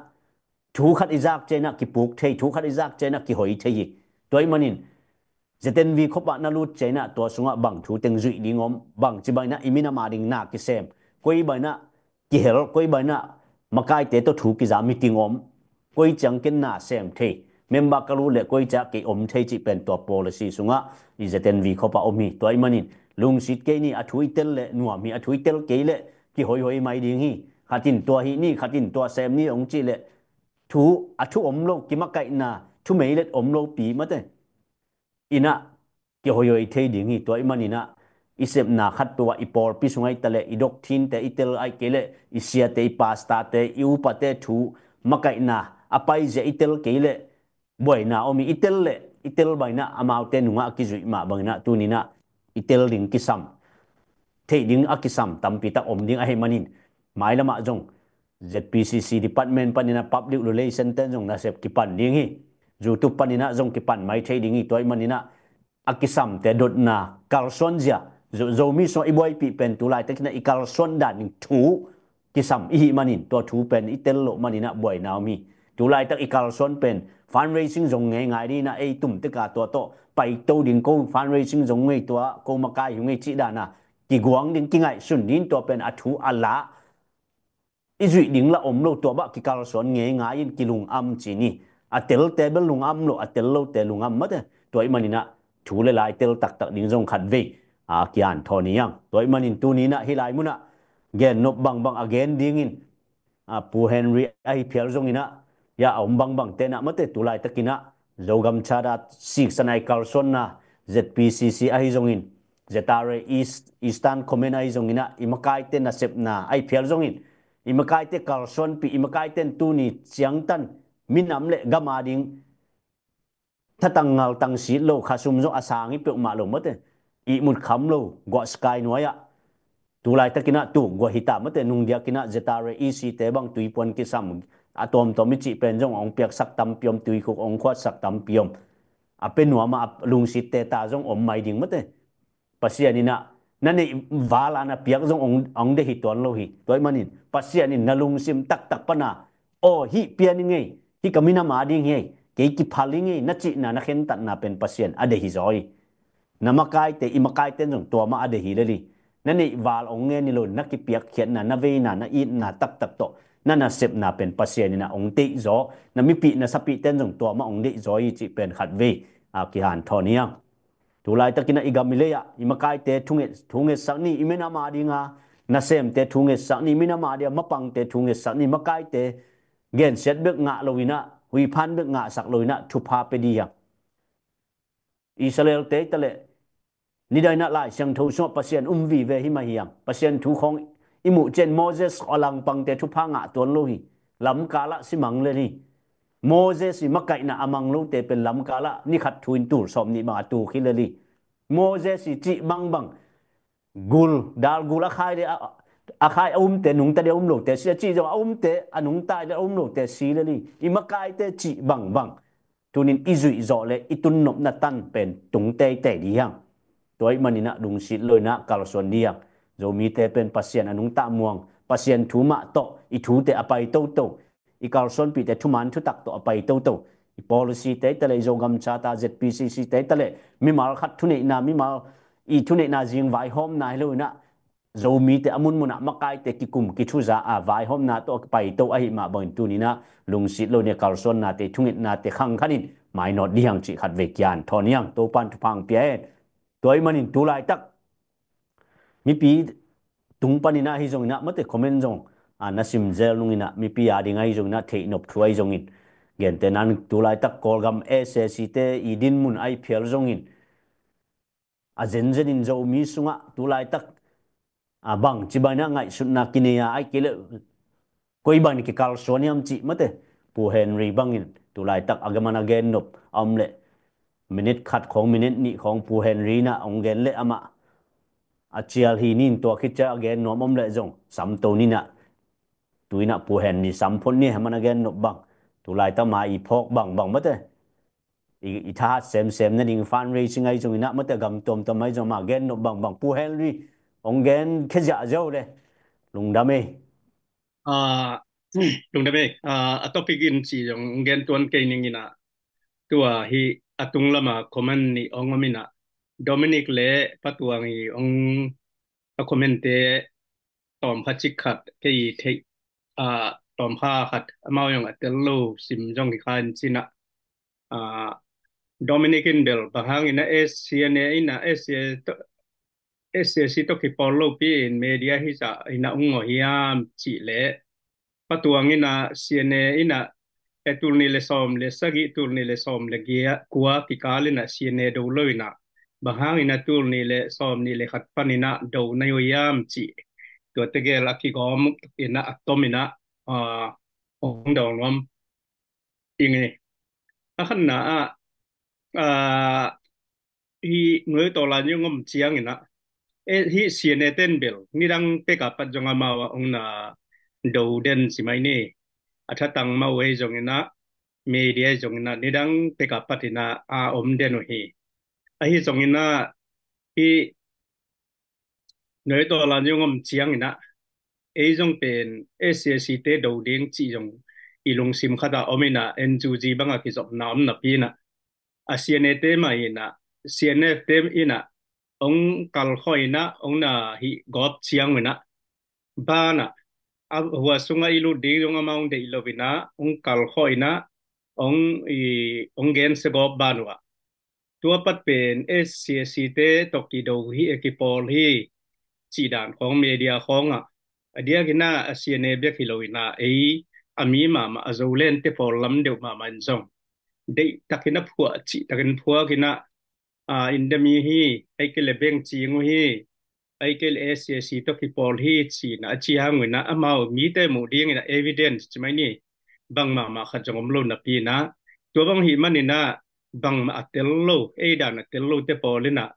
thu khat i zak ciang inah kipuk thei, thu khat i zak ciang inah kihoi thei hi. Tua ahih manin Z N V khop ah na lut ciang inah tua sungah bang thu teng zuih ding om, bangci bang inah i minam a ding na kisem, koi bang inah kihel, koi bang inah makaite tawh thu kiza meeting om, koi ciang ken na sem thei, member ka lut leh koi ciang kei om thei cih pen tua policy sungah i Z N V khop ah om hi. Tua ahih manin lungsit kei ni, a thu i tel leh nuam hi, a thu i tel kei leh kihoihoi mai ding hi. Khat in tua hih ni, khat in tua sem ni hong cih leh thu, a thu om lo, kimakaihna, thu meilet om lopi mate inah kihoihoi thei ding hi. Tua ahih man inah i sepna khat peuh ah i pawlpi sungah hi taleh i doctrine-te i tel, ahih kei leh i siate, i pastor-te, i upate thu makaihna a paizia i tel kei leh buaina om hi. I tel leh i tel bang inah amaute nungah a kizuih mah bang inah tuni inah i tel ding kisam, theih ding a kisam tampi tak om ding ahih manin, mailam ah zong Z P C C department pan inah public relation-te zong nasep kipan ding hi. YouTube pan inah zong kipan mai thei ding hi. Tua ahih man inah a kisamte dotna kalsuan zia, Zo, Zomi sungah i buaipih pen tu laitak inah i kalsuan dan ding thu kisam i hih manin, tua thu pen i tel loh man inah buaina om hi. Tu laitak i kalsuan pen fundraising zong ngeingai ding inah, ei tum tek a tua tawh paito ding, ko fundraising zong ngei, tua ko makai hi ngei cih dan a kiguang ding, kingaihsun ding, tua pen a thu a la i zuih ding lah om lo, tua bah kikalsuan ngeingai in kilungam ci ni. A telte bel lungam lo, a tel lote lungam mate. Tua ahih man inah thu le lai tel taktak ding zong khatvei a kihanthawn hi hang. Tua ahih manin tuni inah hih lai munah gen nop bangbang a gen dingin, a, Pu Henry ahi phial zong inah, ya, a om bangbangte inah mate, tu laitak inah Zogam Charter siksan a i kalsuanna, Z P C C ahi zongin, Z R A East, Eastern Command ahi zong inah, i makaite nasepna ahi phial zongin, i makaite kalsuanpih, i makaite in tuni ciangtan minam le gam a ding thatang ngaltang sit lo, khasum zong a sang hi peuhmah lo mate. ihmut kham lo guah sky nuai-ah, tu laitakinah tu guah hita mate, nungdiakinah Z R A E C te bang tuipuan kisam a tuamtuam i cih pen zong hong piaksak tampi om, tuikhuk hong khuatsak tampi om. A pe nuam a lungsitte ta zong om mai ding mate. Pasian inah na neih vala na piak zong hong, hong deih hi tuan lo hi. Tua ahih manin Pasian in na lungsim taktak pana, aw, hih pian i ngei, hih ka minam a ding hi ei, kei kiphal i ngei na cihna, na khentatna pen Pasian a deih hi zaw hi. Na makaite, i makaite in zong tua mah a deih hi lel hi. Na neih val hong ngen hi lo, na kipiakkhiatna, na veina, na itna taktak tawh na nasepna pen Pasian inah hong deih zaw, na mipih na sapihte in zong tua mah hong deih zaw hi cih pen khatvei a kihanthawn hi hang. Tu laitakinah i gam i lei-ah i makaite thunget, thungetsak ni, i minam a dinga nasemte thungetsak ni, i minam a dinga mapangte thungetsak ni, makaite gensiat bek ngah loinah, huiphan bek ngahsak loinah thupha pe dih hang. Israel-te i taleh nidang inah Lai Siangtho sungah Pasian um vive hi mah hi hang. Pasian thu khawng i muh ciang Moses a langpangte thupha ngah tuan lo hi. Lamkalah simang lel hi. Moses i makaihna a mang lote pen lamkalah ni khat thu in tul sawm nih bang a tuk hi lel hi. Moses i cih bangbang gul, dal gul a khai le a, a khai a umte, nungta le a um lote si a cih zong a umte, a nungta le a um lote si lel hi. I makaite cih bangbang tunin i zuih zawh le i tunnopna tan pen tung teitei dih hang. Tua ahih maninah lungsit loinah kalsuan dih hang. Zomite pen Pasian a nungta muang, Pasian thu mah tawh i thute a pai toto, i kalsuanpihte thuman thutak tawh a pai toto, i policy te i taleh, i Zogam Charter, Z P C C te i taleh, mimal khat thuneihna, mimal i thuneihna zing vaihawmna hi loinah Zomite a munmunah makaite kikum kithuza a vaihawmna tawh a paito ahih mah bangin tuninah lungsit lo nia kalsuannate, thungetnate khangkhanin mainawt dih hang cih khatvei kian thawn hi hang. Topan thupha hong pia hen. Tua ahih manin tu laitak mipi tung paninah ahi zonginah mate comment zong a na simzel nunginah mipi a ding ahi zonginah theihnop thu ahi zongin, gentehna tu laitak Kawlgam S A C te i dinmun ahi phial zongin a zenzenin Zomi sungah tu laitak a bang ci banginah ngaihsutna kinei a, ahih kei leh koi bangin kikalsuan hiam cih mate, Pu Henry bangin tu laitak a gaman a gennop a om leh minit khat khawng, minit nih khawng Pu Henry inah hong gen leh amah a cial hi nin, tua khit ciah a gen nuam om leh zong samto ninah, tu inah Pu Henry sam phot ni, a man a gennop bang, tu laitak ma i phawk bangbang mate, i, i thahat semsem nading fundraising ahi zonginah mate, gam tuamtuam ahi zong ma gennop bangbang Pu Henry hong gen khia ziahziah le. Lungdam ei. Ah, lungdam ei. Ah, a topic in ci zong gen tuan kei ninginah, tua hi a tunglama comment nih hong om inah, Dominic le Patuang i hong a comment te tawmkhat cik khat kei i theih, ah, tawmkhat khat amau zong a tel lo sim zong hi kha in cinah, ah, Dominic in bel bang hangin a S C N A inah S C A to, S C A C tawh kipawl lopi in media hi zah inah ung ngawh hiam cih leh, Patuang inah C N A inah e tul nih le sawm le sagih, tul nih le sawm le gia, kua kikal inah C N A do lo inah bang hang inah tul nih le sawm nih le khat pan inah do na hi uh hiam cih, tua tegel a kigawm inah a tom inah, ah, hong dawng nuam ing ei. A khatna ah, ah, hih nuai tawlan i ngom cianginah, eh, hih C N A ten bel nidang peka pat zong amau ah hong na do den ci mai ni. A thatang mah uh ahi zonginah, media ahi zonginah nidang peka pat inah a om den uh hi. Ahi zonginah hih nuai tawlan i ngom cianginah ei zong pen S C A C te do ding cih zong i lungsim khatah om inah N U G bangah kizopna om napi inah, a C N A te mah inah, C N F te inah hong kalkhawh inah hong na hih gawp cianginah, banah a hua sungah i lut ding zong amah hong deih lo inah hong kalkhawh inah hong i, hong gensia gawp ban uh ah, tua pat pen S C A C te tawh kido hi, e, kipawl hi cih dan khawng media khawngah, a diakinah a C N A bek hi lo inah ei a mi mahmah a Zoland te pawl lam deuh mahmah in zong deihtakin a phuah, cihtakin phuak inah, ah, indami hi, ahih kei leh beng cing uh hi, ahih kei leh S C A C tawh kipawl hi ci inah a ci hang uh inah amau mite muh ding inah evidence ci mai ni, bang mahmah khat zong om lo napi inah, tua bang hih man inah bangmah a tel lo, ei dan a tel lote pawl inah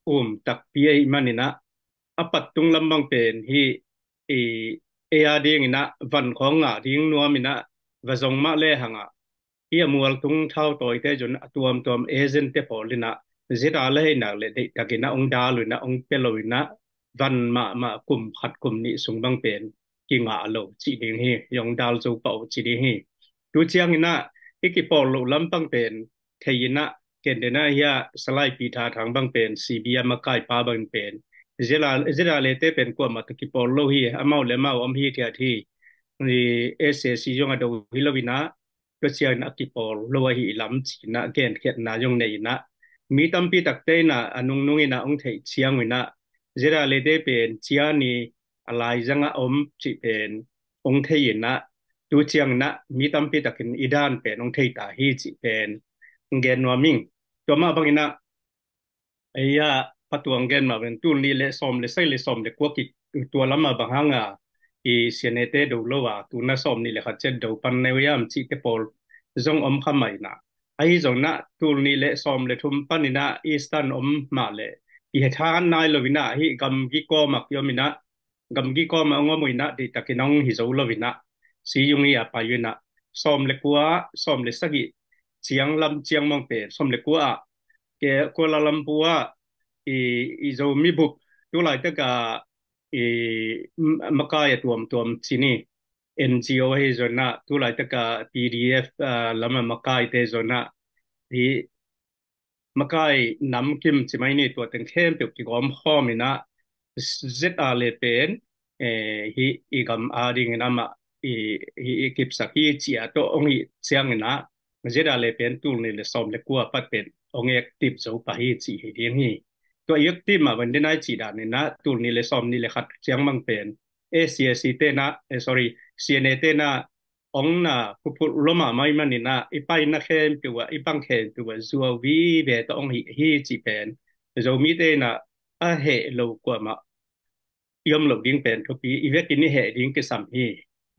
kum takpi ahih manin ah, a pat tung lam bang pen hih i ei a dingin ah van khawng ngah ding nuamin ah va zong mah lehang ah, hih a mualtung thautawite zong a tuamtuam agent te pawl in ah ZRA la hei nak leh deihtakin ah hong dal uh in ah hong pia lo in ah van mahmah kum khat kum nih sung bang pen kingah lo cih ding hi, hong dal zo pah uh cih ding hi. Tu ciangin ah hih kipawl loh lam bang pen thei in ah, ken den ah hih a Salai Peter Thang bang pen CB a makai pa bang pen ZRA, ZRA le te pen kuamah tawh kipawl lo hi, amau le amau om hithiat hi. SAC zong a do hi lo in ah, tua ciangin a kipawl lo ahi lam ci in ah genkhiatna zong nei in ah, mi tampi takte in ah a nungnung in ah hong theih ciang uh in ah ZRA le te pen cia ni a laizang ah om cih pen hong thei in ah, tu ciangin ah mi tampi takin i dan pen hong thei ta hi cih pen hong gen nuam ing. Tua mah bangin ah ei a patuang gen mah pen tul nih le sawm le sagih le sawm le kua ki tua lam ah bang hang a i CNA te do lo a tu na sawm nih le khat ciat do pan neu hiam cih te pawl zong om kha mah in ah, ahi zong in ah tul nih le sawm le thum pan in ah Eastern om mah leh i he tha nai lo in ah hih gamgi kawm ah kiom in ah gamgi kawm ah hong om uh in ah deihtakin hong hi zo lo in ah, si yung i a pai uh in ah, sawm le kua, sawm le sagih ciang lam ciang mang pen, sawm le kua ah, ke Kuala Lumpur ah, i, i Zomi bup, tu laitak ah, i, m-, makai a tuamtuam ci ni, NGO ahi zong in ah, tu laitak ah PDF, ah, lam ah makai te zong in ah, i, makai nam kim ci mai ni, tua teng khempeuh kigawm khawm in ah ZRA le pen, eh, hih i gam a dingin amah i, hih i kipsak hi ci a tawh hong hih ciangin ah ZRA le pen tul nih le sawm le kua pat pen hong active zo pah hi cih hi ding hi. Tua i active mah bang den ai cih dan in ah tul nih le sawm nih le khat ciang mang pen SAC te in ah, eh, sorry, CNA te in ah hong na phuphulh lua mahmah ahih manin ah i paina khempeuh ah, i bang khempeuh ah zuau vive tawh hong hih hi cih pen Zomite in ah a heh lo kuamah i om loh ding pen thupi, i vekin i heh ding kisam hi.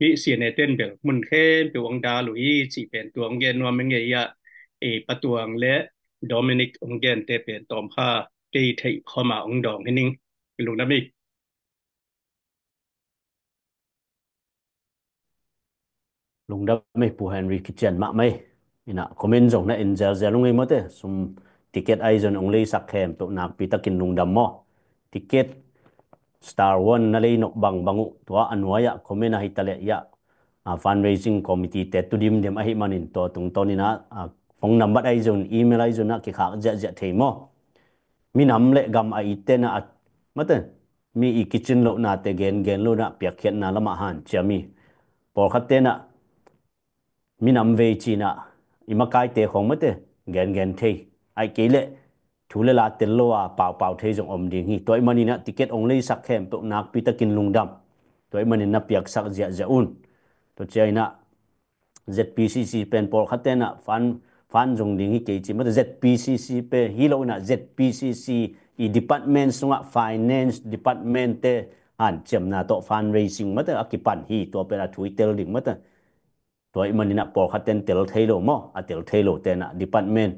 Hih CNA ten bel mun khempeuh hong dal uh hi cih pen tua hong gen nuam ing ei ah, i patuang le Dominic hong gente pen tawm kha kei theih khawm ah hong dawng hi ning. Lungdam hi. Lungdam hi Pu Henry, kician mahmah hi. In ah comment zong na en zelzel ung ei maw te, sum ticket ahi zong hong leisak khempeuh nakpi takin lungdam maw. Ticket Star One na lei nop bangbang uh tua a nuai ah comment ahi ta leh ah, ah, fundraising committee te tu dimdem ahih manin tua tungtawn in ah, ah, phone number ahi zong email ahi zong ah kikhak ziahziah thei maw. Minam le gam a itte in ah, maw te, mi i kicin lohnate gengen lo in ah piakkhiatna lamah hanciam hi. Pawlkhatte in ah minam vei ci in ah i makaite khawng maw te gengen thei, ahih kei leh thu le la tel lo a paupau thei zong om ding hi. Tua ahih manin ah ticket hong leisak khempeuh nakpi takin lungdam. Tua ahih manin na piaksak ziahziah un. Tua ciang in ah ZPCC pen pawlkhatte in ah fund, fund zong ding hi kei ci maw te, ZPCC pen hi lo in ah ZPCC i department sungah finance department te hanciamna tawh fundraising maw te a kipan hi, tua pen a thu i tel ding maw te. Tua ahih manin ah pawlkhat ten tel thei lo maw, a tel thei lo ten ah department,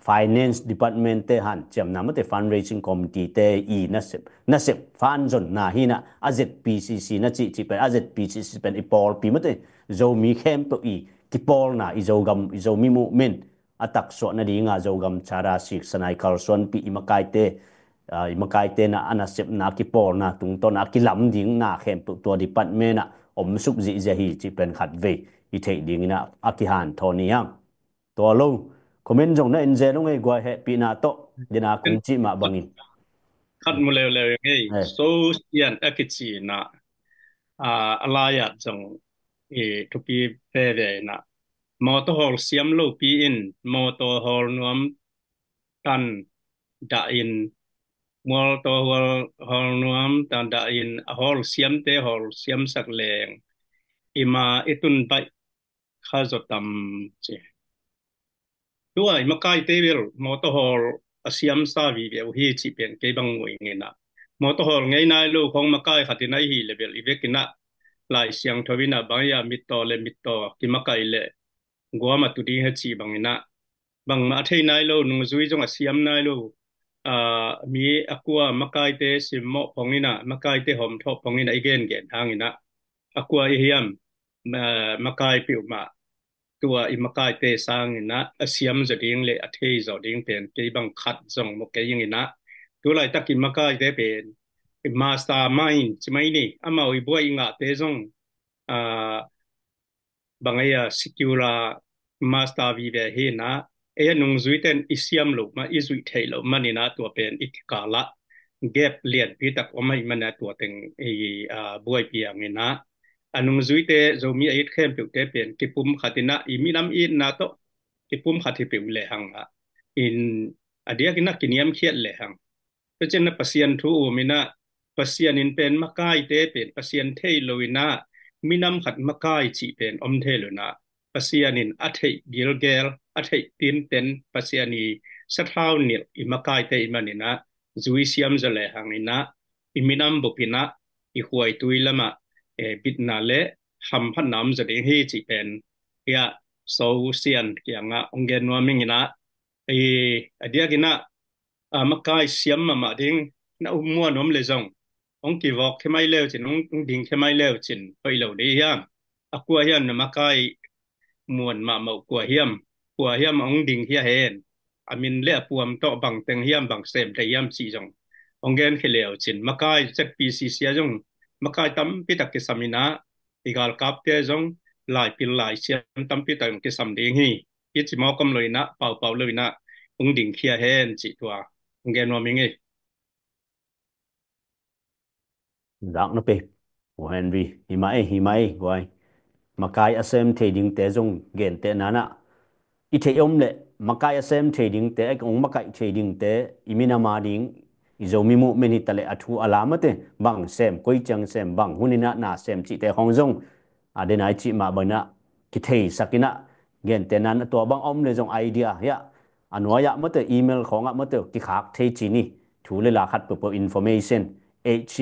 finance department te hanciamna maw te, fundraising committee te i nasep, nasep fund zonna hi in ah a ZPCC na cih cih pen, a ZPCC pen i pawlpi maw te, Zomi khempeuh i kipawlna, i Zogam, i Zomi movement a taksuah nadinga Zogam Chara Sikh Sanai Kalsuanpih i makaite, ah, i makaite in ah a nasepna kipawlna tungtawn a kilam ding na khempeuh tua department ah omsuk zihziah hi cih pen khatvei i theih dingin ah a kihanthawn hi hang. Tua lo, comment zong na en zel ung ei, guai, hehpihna tawh, den a kong cih mah bangin. Khat mu leuleu ing ei, eh, Sosian a kici in ah, ah, a lai-at zong i thupi veve in ah, mawtaw hawl siam lopi in mawtaw hawl nuam tan dah in, mawtaw hawl, hawl nuam tan dah in, a hawl siamte hawl siamsak leng i ma i tun baih kha zaw tam ci. Tua i makaite bel mawtaw hawl a siamsa vive uh hi cih pen kei bang mu ing in ah, mawtaw hawl ngei nai lo khawng makai khat in ah i hih leh bel i vekin ah Lai Siangtho in ah bang hiam, mittaw le mittaw kimakaih leh guam a tu ding hi cih bangin ah, bangmah a thei nai lo, nungzui zong a siam nai lo, ah, mi a kua makaite simmawh pongin ah, makaite hawmthawh pongin ah i gengen hangin ah, a kua i hiam, ah, makai peuhmah tua i makaite sangin ah a siam zaw ding le a thei zaw ding pen kei bang khat zong mu kei ing in ah, tu laitak i makaite pen i mastermind ci mai ni, amau i buai i ngahte zong, ah, bang ei a secular master vive hi in ah, ei a nungzuite in i siam loh mah, i zuih theih loh manin ah tua pen i kikal ah gap lianpi tak om ahih manin ah tua teng i, ah, buai piang in ah, a nungzuite Zomi a it khempeuhte pen kipum khat in ah, i minam itna tawh kipum khat hi peuh lehang ah, in a diakin ah kiniamkhiat lehang. Tua ciangin ah Pasian thu um in ah, Pasian in pen makaite pen Pasian thei lo in ah, minam khat makai cih pen om thei lo in ah, Pasian in a theih gilgel, a theih tinten, Pasian i sathau nilh i makaite i manin ah, zui siam zaw lehang in ah, i minam bup in ah, i khuaitui lamah, eh, bitna le hamphatna om zaw ding hi cih pen, hiah So Sian kiangah hong gen nuam ing in ah, i, a diakin ah, ah, makai siam mahmah ding na um muan om le zong, hong kivawk khia mai leu cin, hong, hong ding khia mai leu cin, hoih lo dei hiam? A kua hiam na makai muan mahmah uh, kua hiam, kua hiam hong ding khia hen? A min le a puam tawh bang teng hiam, bang sem thei hiam cih zong hong gen khia leu cin, makai Z P C C ah zong makai tampi tak kisam in ah, i galkapte zong laipil laisiam tampi tak kisam ding hi. I ci mawk om lo in ah, paupau lo in ah, hong ding khia hen cih tua hong gen nuam ing ei. Zak na pe, U Henry, hi mah ei, hi mah ei, guai. Makai a sem thei dingte zong gentehna in ah, i theih om le makai a sem thei dingte, a hong makaih thei dingte, i minam a ding, i Zomi movement hi ta le a thu a la mate, bang sem, koi ciang sem, bang hun in ah na sem cihte khong zong, a, den a i cih mah bang in ah kitheisak in ah, gentehna in ah tua bang om le zong idea hiah, a nuai ah mate, email khawng ah mate kikhak thei ci ni. Thu le la khat peuhpeuh, information, H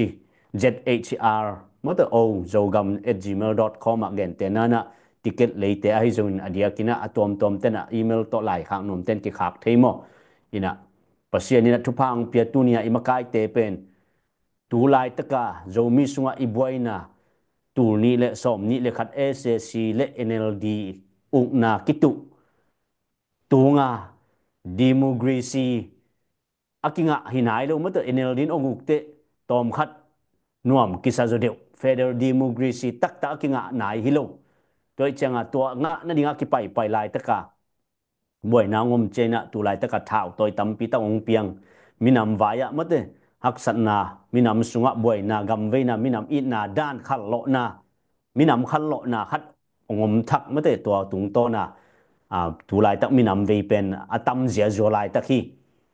Z H R mate, O Zogam at gmail dot com ah, gentehna in ah ticket leite ahi zongin a diakin ah a tuamtuamte in ah email tawh laikhak nuamte in kikhak thei maw? In ah Pasian in ah thupha hong pia tuni a i makaite pen tu laitak a Zomi sungah i buaina tul nih le sawm nih le khat S A C le N L D ukna kituh tunga democracy a kingah hi nai lo mate, N L D in hong uk teh tawmkhat nuam kisa zaw deuh, federal democracy taktak a kingah nai hi lo. Tua ih ciangah tua ngah nadingah kipaipai laitak a buaina hong om ciangin ah tu laitak a thau tawi tampi tak hong piang, minam vai ah mate haksatna, minam sungah buaina, gamveina, minam itna, dan khanlawhna, minam khanlawhna khat hong om thak mate, tua tungtawn a, a, tu laitak minam vei pen a tam ziazua laitak hi.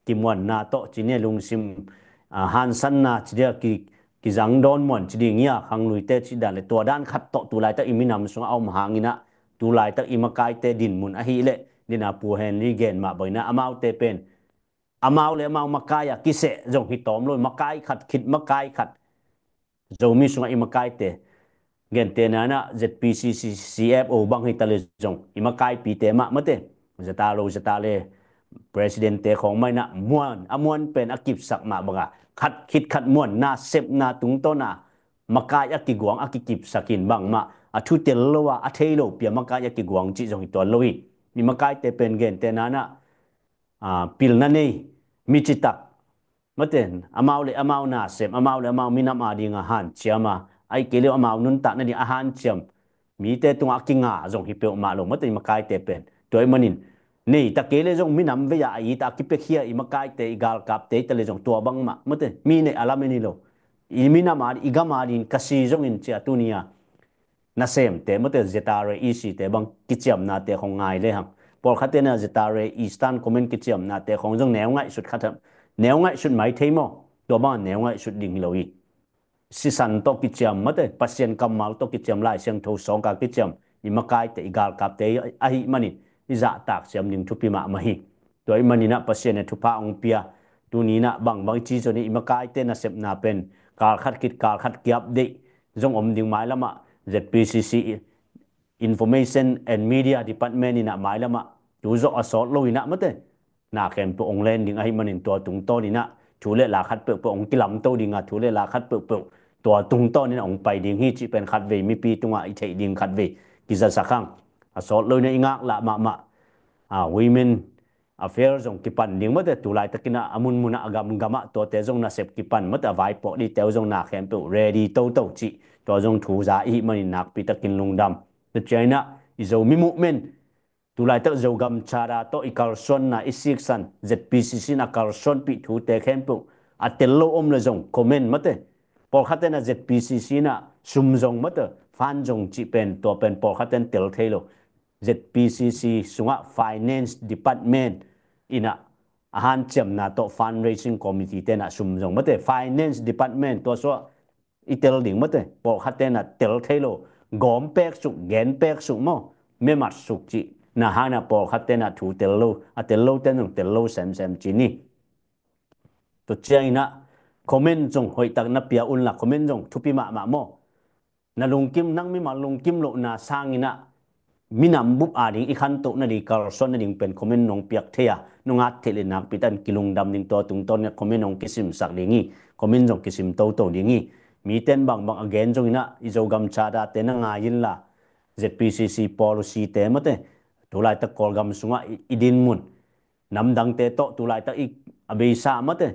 Kimuanna tawh ci ni, lungsim, a, hansanna ci dia, ki, kizang dawn muan ci ding ia, khangluite ci dan le tua dan khat tawh tu laitak i minam sungah a om hangin ah, tu laitak i makaite dinmun ahih leh, den a Pu Henry gen mah bang in ah amaute pen amau le amau makai a kiseh zong hi tawm lo, makai khat khit makai khat. Zomi sungah i makaite, gentehna in ah Z P C C, C F O bang hi ta le zong, i makaipite mah mate, zata lo zata le, president-te khawng mah in ah muan, a muan pen a kipsak mah bang a, khat khit khat muanna sepna tungtawn a makai a kiguang a kikipsak in, bangmah a thu tel lo a, a thei lo pi a makai a kiguang cih zong hi tuan lo hi. I makaite pen gentehna in ah, a, pilna nei, mi citak mate, amau le amau nasem, amau le amau minam a ding a hanciam a, ahih kei leh amau nuntak nading a hanciam mite tungah a kinga zong hi peuhmah lo mate, i makaite pen. Tua ih manin, nei ta kei leh zong minam vei a, a it a kipiakhia i makaite, i galkapte hi ta le zong tua bangmah mate, mi neih a lamen hi lo. I minam a, i gam a ding ka si zongin ci a, tuni a nasemte mate, Z R A E C-te bang kiciamnate khawng ngai lehang, pawlkhatte na Z R A Eastern Command kiciamnate khawng zong neu ngaihsut khat, neu ngaihsut mai thei maw? Tua bang a neu ngaihsut ding hi lo hi. Sisan tawh kiciam mate, Pasian kammal tawh kiciam, Lai Siangtho sawngka kiciam i makaite, i galkapte ahih manin i zahtak siam ding thupi mahmah hi. Tua ih manin ah Pasian in thupha hong pia, tuni in ah bangbang i ci zong i makaite nasepna pen kal khat khit kal khat ki-update zong om ding, mailam ah Z P C C Information and Media Department in ah mailam ah tu zawh a sawt lo in ah mate, na khempeuh hong len ding ahih manin tua tungtawn inah thu le la khat peuhpeuh hong kilamto ding a, thu le la khat peuhpeuh tua tungtawn inah hong pai ding hi cih pen khatvei mipi tungah i theih ding khatvei kizasak hang. A sawt lo inah i ngaklah mahmah a, Women Affairs zong kipan ding mate, tu laitakin ah a munmun ah a gamgam ah tuate zong nasep kipan mate, a vaipawh dihte uh zong na khempeuh ready toto cih tua zong thu za i hih manin nakpi takin lungdam. Tua ciang inah i Zomi movement, tu laitak Zogam Charter tawh i kalsuanna i siksan, Z P C C in a kalsuanpih thute khempeuh a tel lo om le zong comment mate, pawlkhat in ah Z P C C in ah sum zong mate, fund zong cih pen, tua pen pawlkhat in tel thei lo. Z P C C sungah Finance Department in ah a hanciamna tawh Fundraising Committee te in ah sum zong mate, Finance Department tua suah i tel ding mate, pawlkhat te in ah tel thei lo, gawm pek suk, gen pek suk maw, memat suk cih na hang in ah pawlkhat te in ah thu tel lo, a tel lo te in zong tel lo semsem ci ni. Tua ciang inah comment zong hoihtak na pia unla, comment zong thupi mahmah maw. Na lungkim, nang mimal lungkim lohna sang inah minam bup a ding i khantoh nading, kalsuan nading pen comment nong piak thei a, nong at theih le nakpi takin kilungdam ding, tua tungtawn inah comment nong kisimsak ding hi, comment zong kisim toto ding hi. Miten bangbang a gen zong inah i Zogam Charter te na ngai inla, Z P C C policy te mate, tu laitak Kawlgam sungah i, i dinmun, namdangte tawh tu laitak i a beisa mate,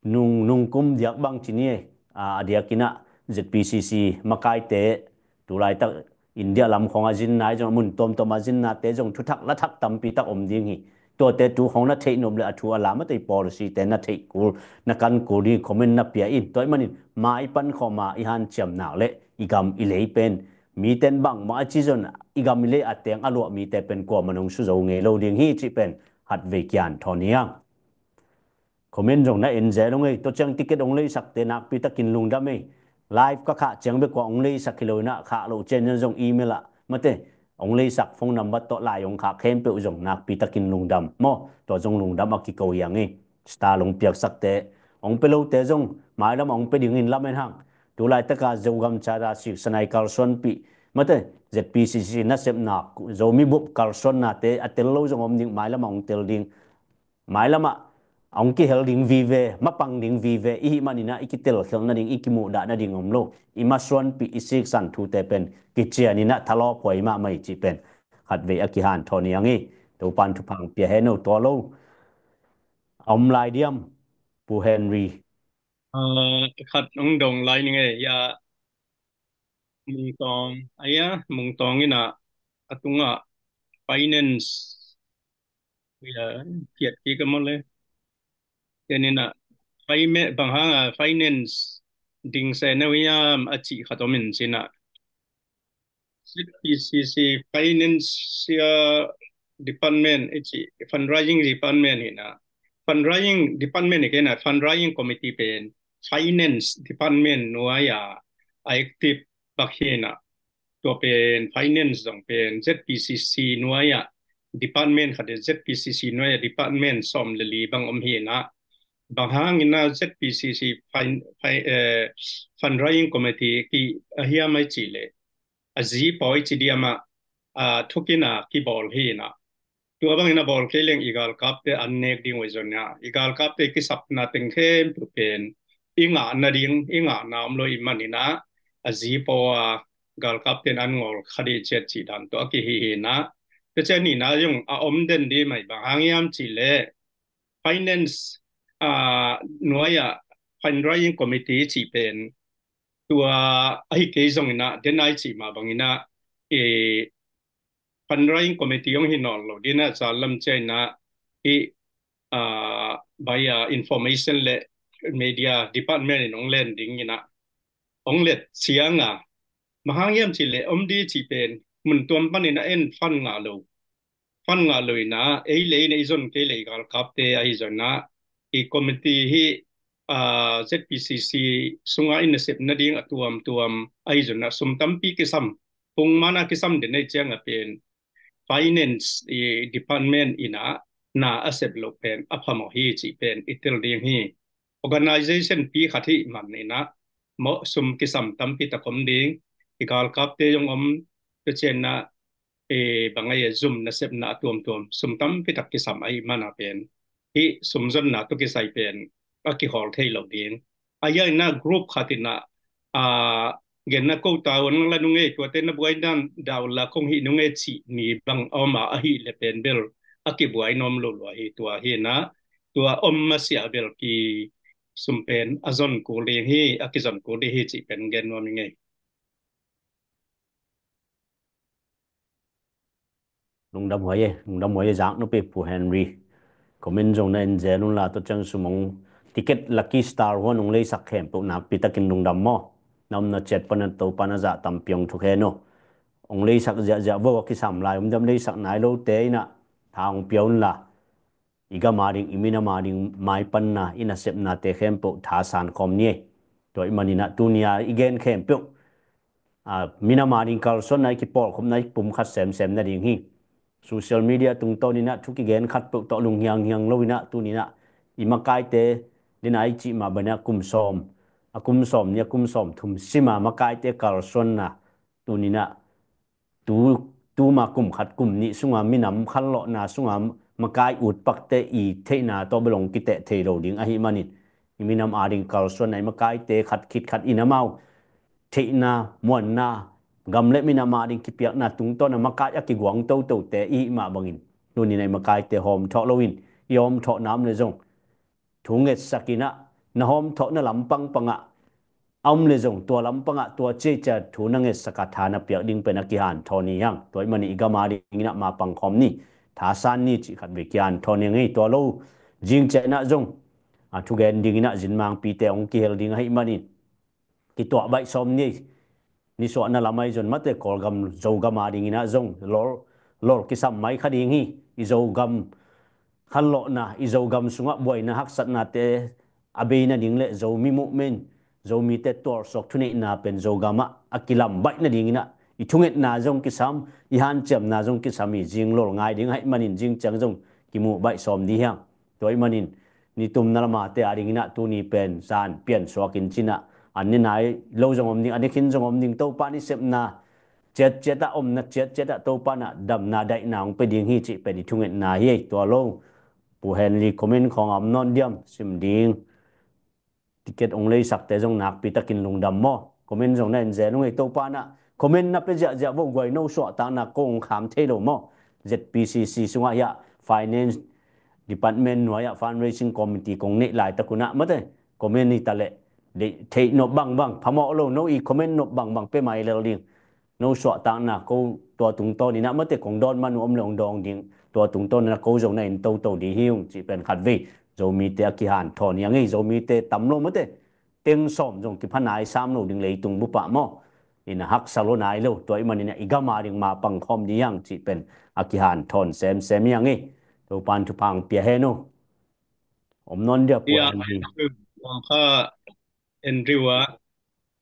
nung, nung kum diak bang ci ni e, a, a diak inah Z P C C makaite tu laitak India lam khawng a zinna i zong, mun tuamtuam a zinnate zong thuthak lathak tampi tak om ding hi. Tuate tu khawng na theih nop le a thu a la mate, i policy te na theih kul, na kan kul ding comment na pia in. Tua ahih manin mai pan khawm a i hanciam nak le i gam i lei pen miten bangbang a ci zong i gam i lei a teng a luah mite pen kuamah in hong su zo ngei lo ding hi cih pen khatvei kian thawn hi hang. Comment zong na en zel ung ei, tua ciang ticket hong leisakte nakpi takin lungdam ei. Live ka khah ciang bek kua hong leisak hi lo inah, khah loh ciang zong email ah mate, hong leisak phone number tawh lai hong khah khempeuh zong nakpi takin lungdam maw. Tua zong lungdam a kiko hi hang ei. Star hong piaksakte, hong pia lote zong mailam ah hong pia dingin lamen hang. Tu laitaka Zogam Charter siksan a i kalsuanpih mate, Z P C C nasepna, Zomi bup kalsuannate a tel lo zong om ding, mailam ah hong tel ding. Mailam ah hong kihel ding vive, mapang ding vive i hih man inah i kitelkhialh nading, i kimuhdah nading om lo. I masuanpih, i siksan thute pen kician inah thalawp huai mahmah hi cih pen khatvei a kihanthawn hi hang ei. Topan thupha hong pia hen o. Tua lo a om lai diam, Pu Henry? Ah, khat hong dong lai ning ei, ya. Mungtawng, aya, Mungtawng inah a tungah finance, ya, kiat kik a maw le. Ken inah, finance, bang hang a finance ding se na hiam a cih khat om in ci inah, Z P C C Financial Department i cih, Fundraising Department hi inah, Fundraising Department hi kei inah, Fundraising Committee pen Finance Department nuai a active bak hi inah, tua pen finance zong pen Z P C C nuai ah department khat in, Z P C C nuai ah department sawm le li bang om hi inah, bang hang inah Z P C C fin-, fin-, eh, Fundraising Committee ki a hiam a i cih leh, a zi pawi ci diam ah, ah, thukin a kibawl hi inah, tua bangin a bawl kei leng i galkapte an nek ding uh hi zong a, i galkapte kisapna teng khempeuh pen i ngah nading, i ngahna om lo i hih man inah, a zi pawi a galkapte in an ngawl kha ding ciat cih dan tawh a kihi hi inah. Tua ciang nihna zong a om den ding mai, bang hang hiam cih leh finance, ah, nuai ah Fundraising Committee cih pen tua ahi kei zong inah, den a i cih mah bang inah, eh, Fundraising Committee hong hi nawn lo ding inah, zan lam ciang inah hih, ah, bai, ah, Information le Media Department in hong len ding inah, hong let ciang a, bang hang hiam cih leh om ding cih pen mun tuam pan inah en fund ngah lo, fund ngah lo inah, ei le ei inah i zon kei leh i galkapte ahi zong inah, i committee hih, ah, Z P C C sungah i nasep nading a tuamtuam ahi zong inah, sum tampi kisam, pungman a kisam den a i ciang a pen finance i department inah na a sep loh pen a phamawh hi cih pen i tel ding hi. Organization pi khat hi man inah, mawh sum kisam tampi tak om ding, i galkapte zong om, tua ciang inah eh, bang a, eh, zum nasepna a tuamtuam sum tampi tak kisam ahih mana pen, hih sumzonna tawh kisai pen a kihawl thei lo ding. A, a ina group khat ina, a, genna ko ta un la nung e, tuate na buai dan dah un la kong hih nung e cih ni bang a om a, ahih leh pen bel a kibuai nuam lo lua hi. Tua hi ina, tua om masiah bel kisum pen a zon kul ding hi, a kizon kul ding hi cih pen gen nuam ing e. Lungdam huai e, lungdam huai e, zak nupi Pu Henry. Comment zong na en zel un la, tua ciang sum ong ticket lucky star huan ong leisak khempeuh nakpi takin lungdam maw. Na omna ciat panin Topa na zah tampi ong thukhen o. Ong leisak ziahziah vo, a kisam lai om diam, leisak nai lote ina tha ong pia un la. I gam a ding, i minam a ding maipanna, i nasepnate khempeuh thasan khawm ni e. Tua ahih manin ah tuni a i gen khempeuh, a, minam a ding kalsuanna, i kipawlkhopna, i pumkhat semsem nading hi. Social media tungtawn in ah thu kigen khatpeuh tawh lunghianghiang lo in ah tuni in ah i makaite, den a i cih mah bangin ah kum sawm, a kum sawm ni, a kum sawm thum sim a makaite kalsuanna, tuni in ah tu, tuma kum khat kum nih sunga minam khanlawhna sunga makai utpakte i theihna tawh bel ong kiteh thei lo ding ahih manin, i minam a ding kalsuanna, i makaite khat khit khat in amau theihna, muanna, gam le minam a ding kipiakna tungtawn a makai a kiguang totote i hih mah bangin, tuni in ah i makaite hawmthawh loin, i hawmthawhna om le zong thu ngetsak in ah, na hawmthawhna lampang pangah a om le zong, tua lampangah tua ciacia thu na ngetsak a tha na piak ding pen a kihanthawn hi hang. Tua ahih manin i gam a dingin ah mapang khawm ni, thasan ni cih khat vei kihanthawn hi hang e. Tua lo zing ciang in ah zong, a, thugen dingin ah zinmangpite hong kihel ding ahih manin, kituah baih sawm ni. Nisuahna lam ahi zong mate Kawlgam, Zogam a dingin ah zong lol, lol kisam mai kha ding hi. I Zogam khanlawhna, i Zogam sungah buaina haksatnate a bei nading le Zomi movement, Zomite tualsuak thuneihna pen Zogam ah a kilam baih nadingin ah i thungetna zong kisam, i hanciamna zong kisam hi. Zing lol ngai ding ahih manin zing ciang zong kimuh baih sawm ding hi hang. Tua ahih manin nitumna lamate a dingin ah tuni pen zan piansuak in ci in ah, an ne nai lo zong om ding, an ne khin zong om ding, Topa in i sepna ciatciat ah, omna ciatciat ah Topa in ah damna daihna hong pia ding hi cih pen i thungetna hi. Tua lo, Pu Henry comment khawng a om nawn diam, sim ding. Ticket hong leisakte zong nakpi takin lungdam maw. Comment zong na en zel ung ei, Topa in ah comment na pia ziahziah vo, guai, no suahtakna ko hong kham thei lo maw. Z P C C sungah hiah finance department nuai ah fundraising committee kong neih laitak un ah mate, comment hi ta leh, deih theih nop bangbang phamawh lo, no i comment nop bangbang pia mai lel ding. No suahtakna ko tua tungtawn in ah mate, kong dawn man uh om le hong dawng ding, tua tungtawn in ah ko zong na en toto ding hi ung cih pen khat vei Zomite a kihanthawn hi hang ei. Zomite tam lo mate, teng sawm zong kipha nai sam lo ding leitung bup ah maw. In ah haksa lo nai lo, tua ahih manin ah i gam a ding mapang khawm ding hi hang cih pen a kihanthawn semsem hi hang ei. Topa in thupha hong pia hen uh. Om nawn dia, Pu Henry. Kha Andrew ah,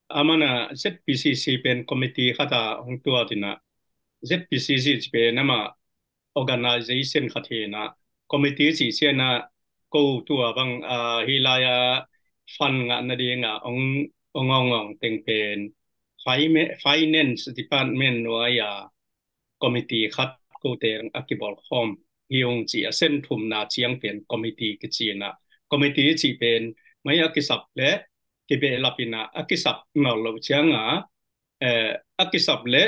a man ah Z P C C pen committee khat a hong tuat in ah, Z P C C ci pen amah organization khat hi in ah, committee cih ciang ah ko tua bang, ah, hih lai ah fund ngah nading ah hong, hong awng awng teng pen fina-, finance department nuai ah committee khat kote a kibawl khawm hi ung ci a, sen thumna ciang pen committee kici in ah, committee cih pen mai a kisap le kibehlap in ah, a kisap nawn loh ciang ah, eh, a kisap le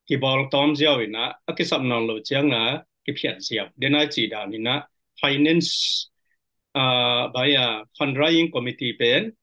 kibawl tawm ziau in ah, a kisap nawn loh ciang ah kiphiat ziau. Den a i cih dan in ah finance, ah, bai a fundraising committee pen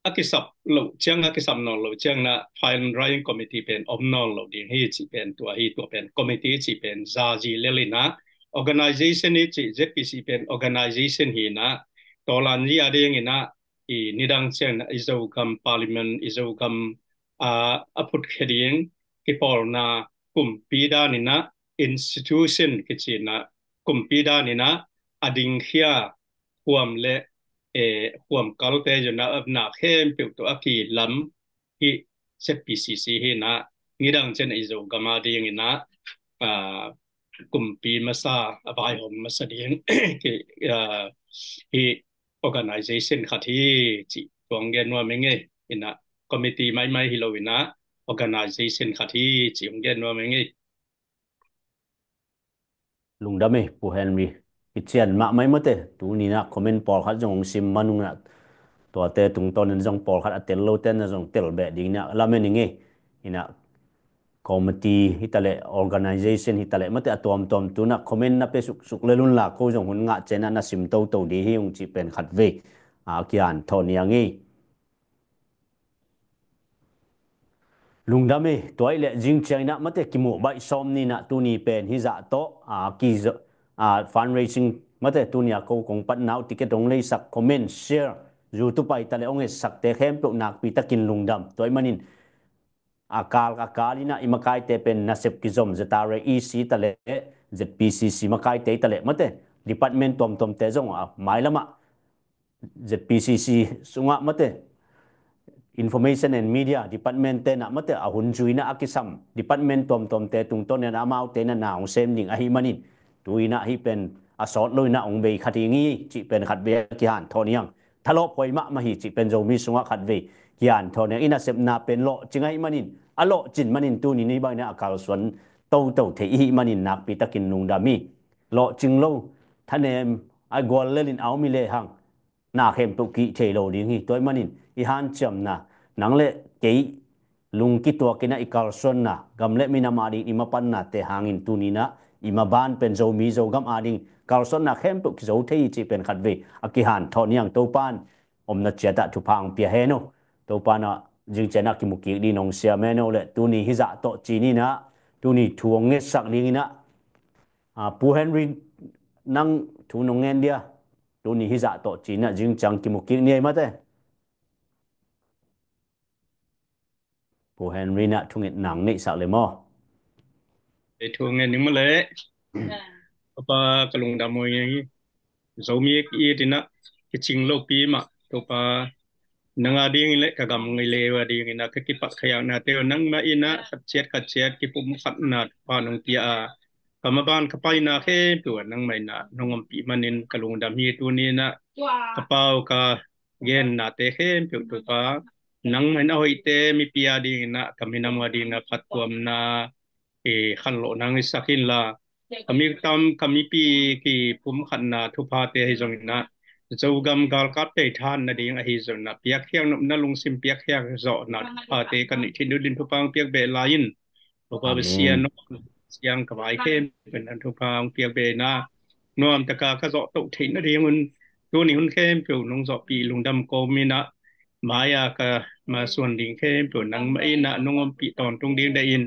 a kisap loh ciang, a kisap nawn loh ciang in ah fundraising committee pen om nawn lo ding hi cih pen tua hi. Tua pen committee cih pen zazi lel in ah, organization i cih Z P C pen organization hi in ah, tawlan hi a ding in ah, i nidang ciang in ah i Zogam Parliament, i Zogam, ah, a phutkhia ding kipawlna kumpi dan in ah, institution kici in ah, kumpi dan in ah a dingkhia khuam le, eh, khuam kalte zong a, na khempeuh tawh a kilam hi Z P C C hi in ah, nidang ciang in ah i Zogam a ding in ah, ah, kumpi masa, a vaihawm masa ding ki, ah, hi organization khat hi cih tua hong gen nuam ing ei. In ah committee maimai hi lo in ah organization khat hi cih hong gen nuam ing ei. Lungdam ei, Pu Henry. Kician mahmah ei mate, tuni inah comment pawlkhat zong hong sim man ung inah, tuate tungtawn in zong pawlkhat a tel lote na zong tel beh ding inah lamen ing ei. Inah committee hi taleh, organization hi taleh mate, a tuamtuam tu inah comment na pia suksuk lel un la, ko zong hun ngah ciang inah na sim toto ding hi ung cih pen khatvei a kihanthawn hi ing ei. Lungdam ei, tua ahih leh zing ciang inah mate kimuh baih sawm ni inah tuni pen hih zah tawh a kizo, a fundraising mate tuni a ko kong patna uh ticket hong leisak, comment, share, YouTube ah hi taleh hong etsakte khempeuh nakpi takin lungdam. Tua ahih manin a kal a kal inah i makaite pen nasep kizom, Z R A E C taleh Z P C C makaite hi taleh mate department tuamtuamte zong a mailam ah Z P C C sungah mate Information and Media Department te inah mate a hun zui inah a kisam department tuamtuamte tungtawn inah amaute inah na hong sem ding ahih manin tu inah hih pen a sawt lo inah hong bei khat hi ing ei cih pen khatvei a kihanthawn hi ing. Thalawh phuai mahmah hi cih pen Zomi sungah khatvei kihanthawn hi ing. I nasepna pen lawhcing ahih manin, a lawhcin manin tuni ni bang inah a kalsuan toto thei i hih manin nakpi takin lungdam hi. Lawhcing lo, thanem a gual lel in a om hi lehang na khempeuh kih thei lo ding hi. Tua ahih manin i hanciamna, nang le kei lungkituak inah i kalsuanna, gam le minam a ding i mapannate hangin tuni inah i maban pen Zomi Zogam a ding kalsuanna khempeuh kizo thei hi cih pen khatvei a kihanthawn hi ing. Topa in omna ciat ah thupha hong pia hen aw. Topa inah zing ciang inah kimu kik ding hong siam hen aw le tuni hih zah tawh ci ni inah tuni thu hong ngetsak ding inah, a, Pu Henry nang thu nong ngen dia. Tuni hih zah tawh ci inah zing ciang kimu kik ni ei mate. Pu Henry inah thungetna hong neihsak le maw? Ei thu ngen ning maw le. Topa ka lungdam uh hi. Zomi a it inah kicing lopi mah Topa nang a ding le ka gam ngei le a ding inah ka kipakhiaknate uh nangmah inah khat ciat khat ciat kipumkhatna Topa nong pia a, ka maban ka paina khempeuh ah nangmah inah nong ompih manin ka lungdam hi. Tuni inah ka pau ka gennate khempeuh Topa nangmah inah hoihte mipi a ding inah ka minam a ding inah phattuamna, e, khanlawh nang i sak inla, ka mitam ka mipi kipumkhatna thuphate ahi zong inah Zogam galkapte i thahat nading ahi zong inah piakkhiak nopna lungsim piakkhiak zawhna thuphate ka neih theih nading in thupha hong piak beh lai in. Topa Pasian aw, siang ka vai khempeuh in thupha hong piak beh inah nuam taka ka zawh toh theih nadingun tuni hun khempeuh nong zawhpih lungdam kawm inah mai-a ka masuan ding khempeuh nangmah inah nong ompih tawntung ding deih in.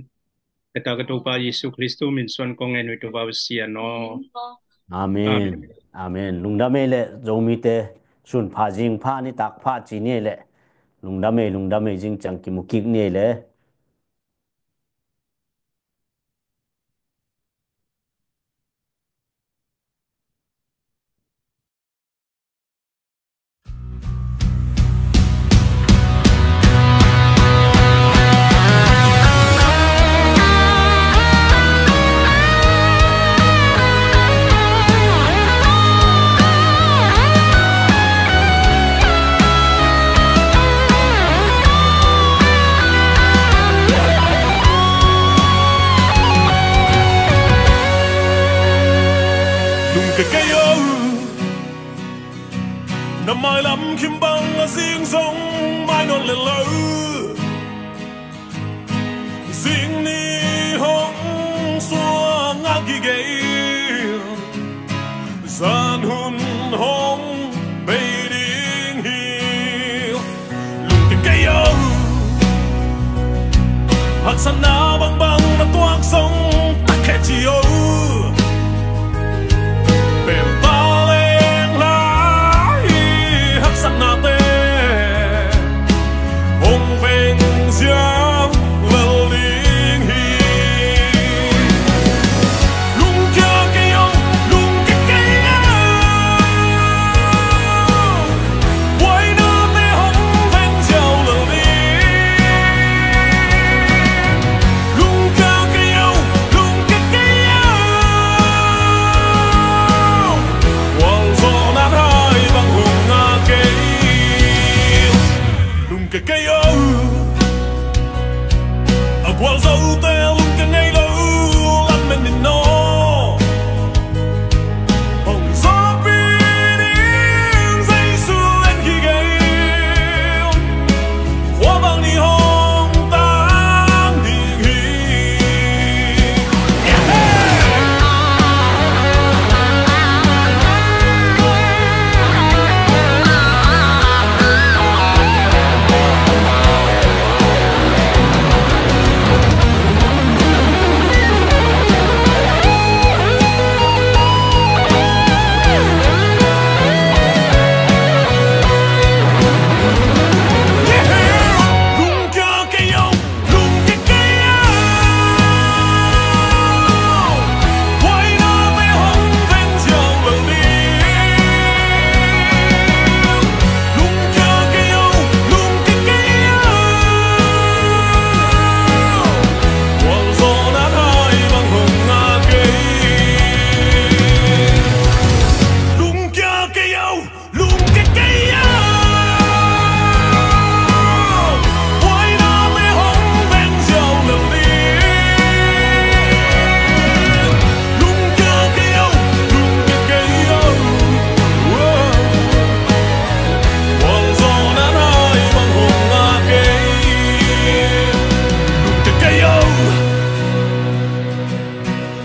Ka ta ka Topa Jesu Khristu min suang kong ngen uh hi Topa Pasian aw. Amen. Amen. Lungdam ei le Zomite, sun pha zing pha nitak pha ci ni ei le. Lungdam ei, lungdam ei, zing ciang kimu kik ni ei le. Lungkia kei o, na mailam khim bang a zing zong mai nawn lel lo. Zing ni hong suang a kigei, zan hun hong bei ding hi. Lungkia kei o, haksatna bangbang na tuak zong tak khe ci o. Pempa leng lai haksatnate hong veng ziau lel ding hi. Lungkia kei o, lungkia kei o. Buainate hong veng ziau lel ding. Lungkia kei o, lungkia kei o.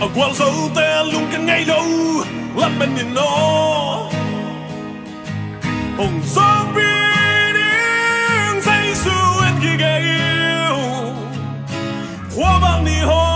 A gualzote lungken ngei lo, lamen in aw. Hong sawmpi ding Jesu en kik ei uh. Khuavak ni haw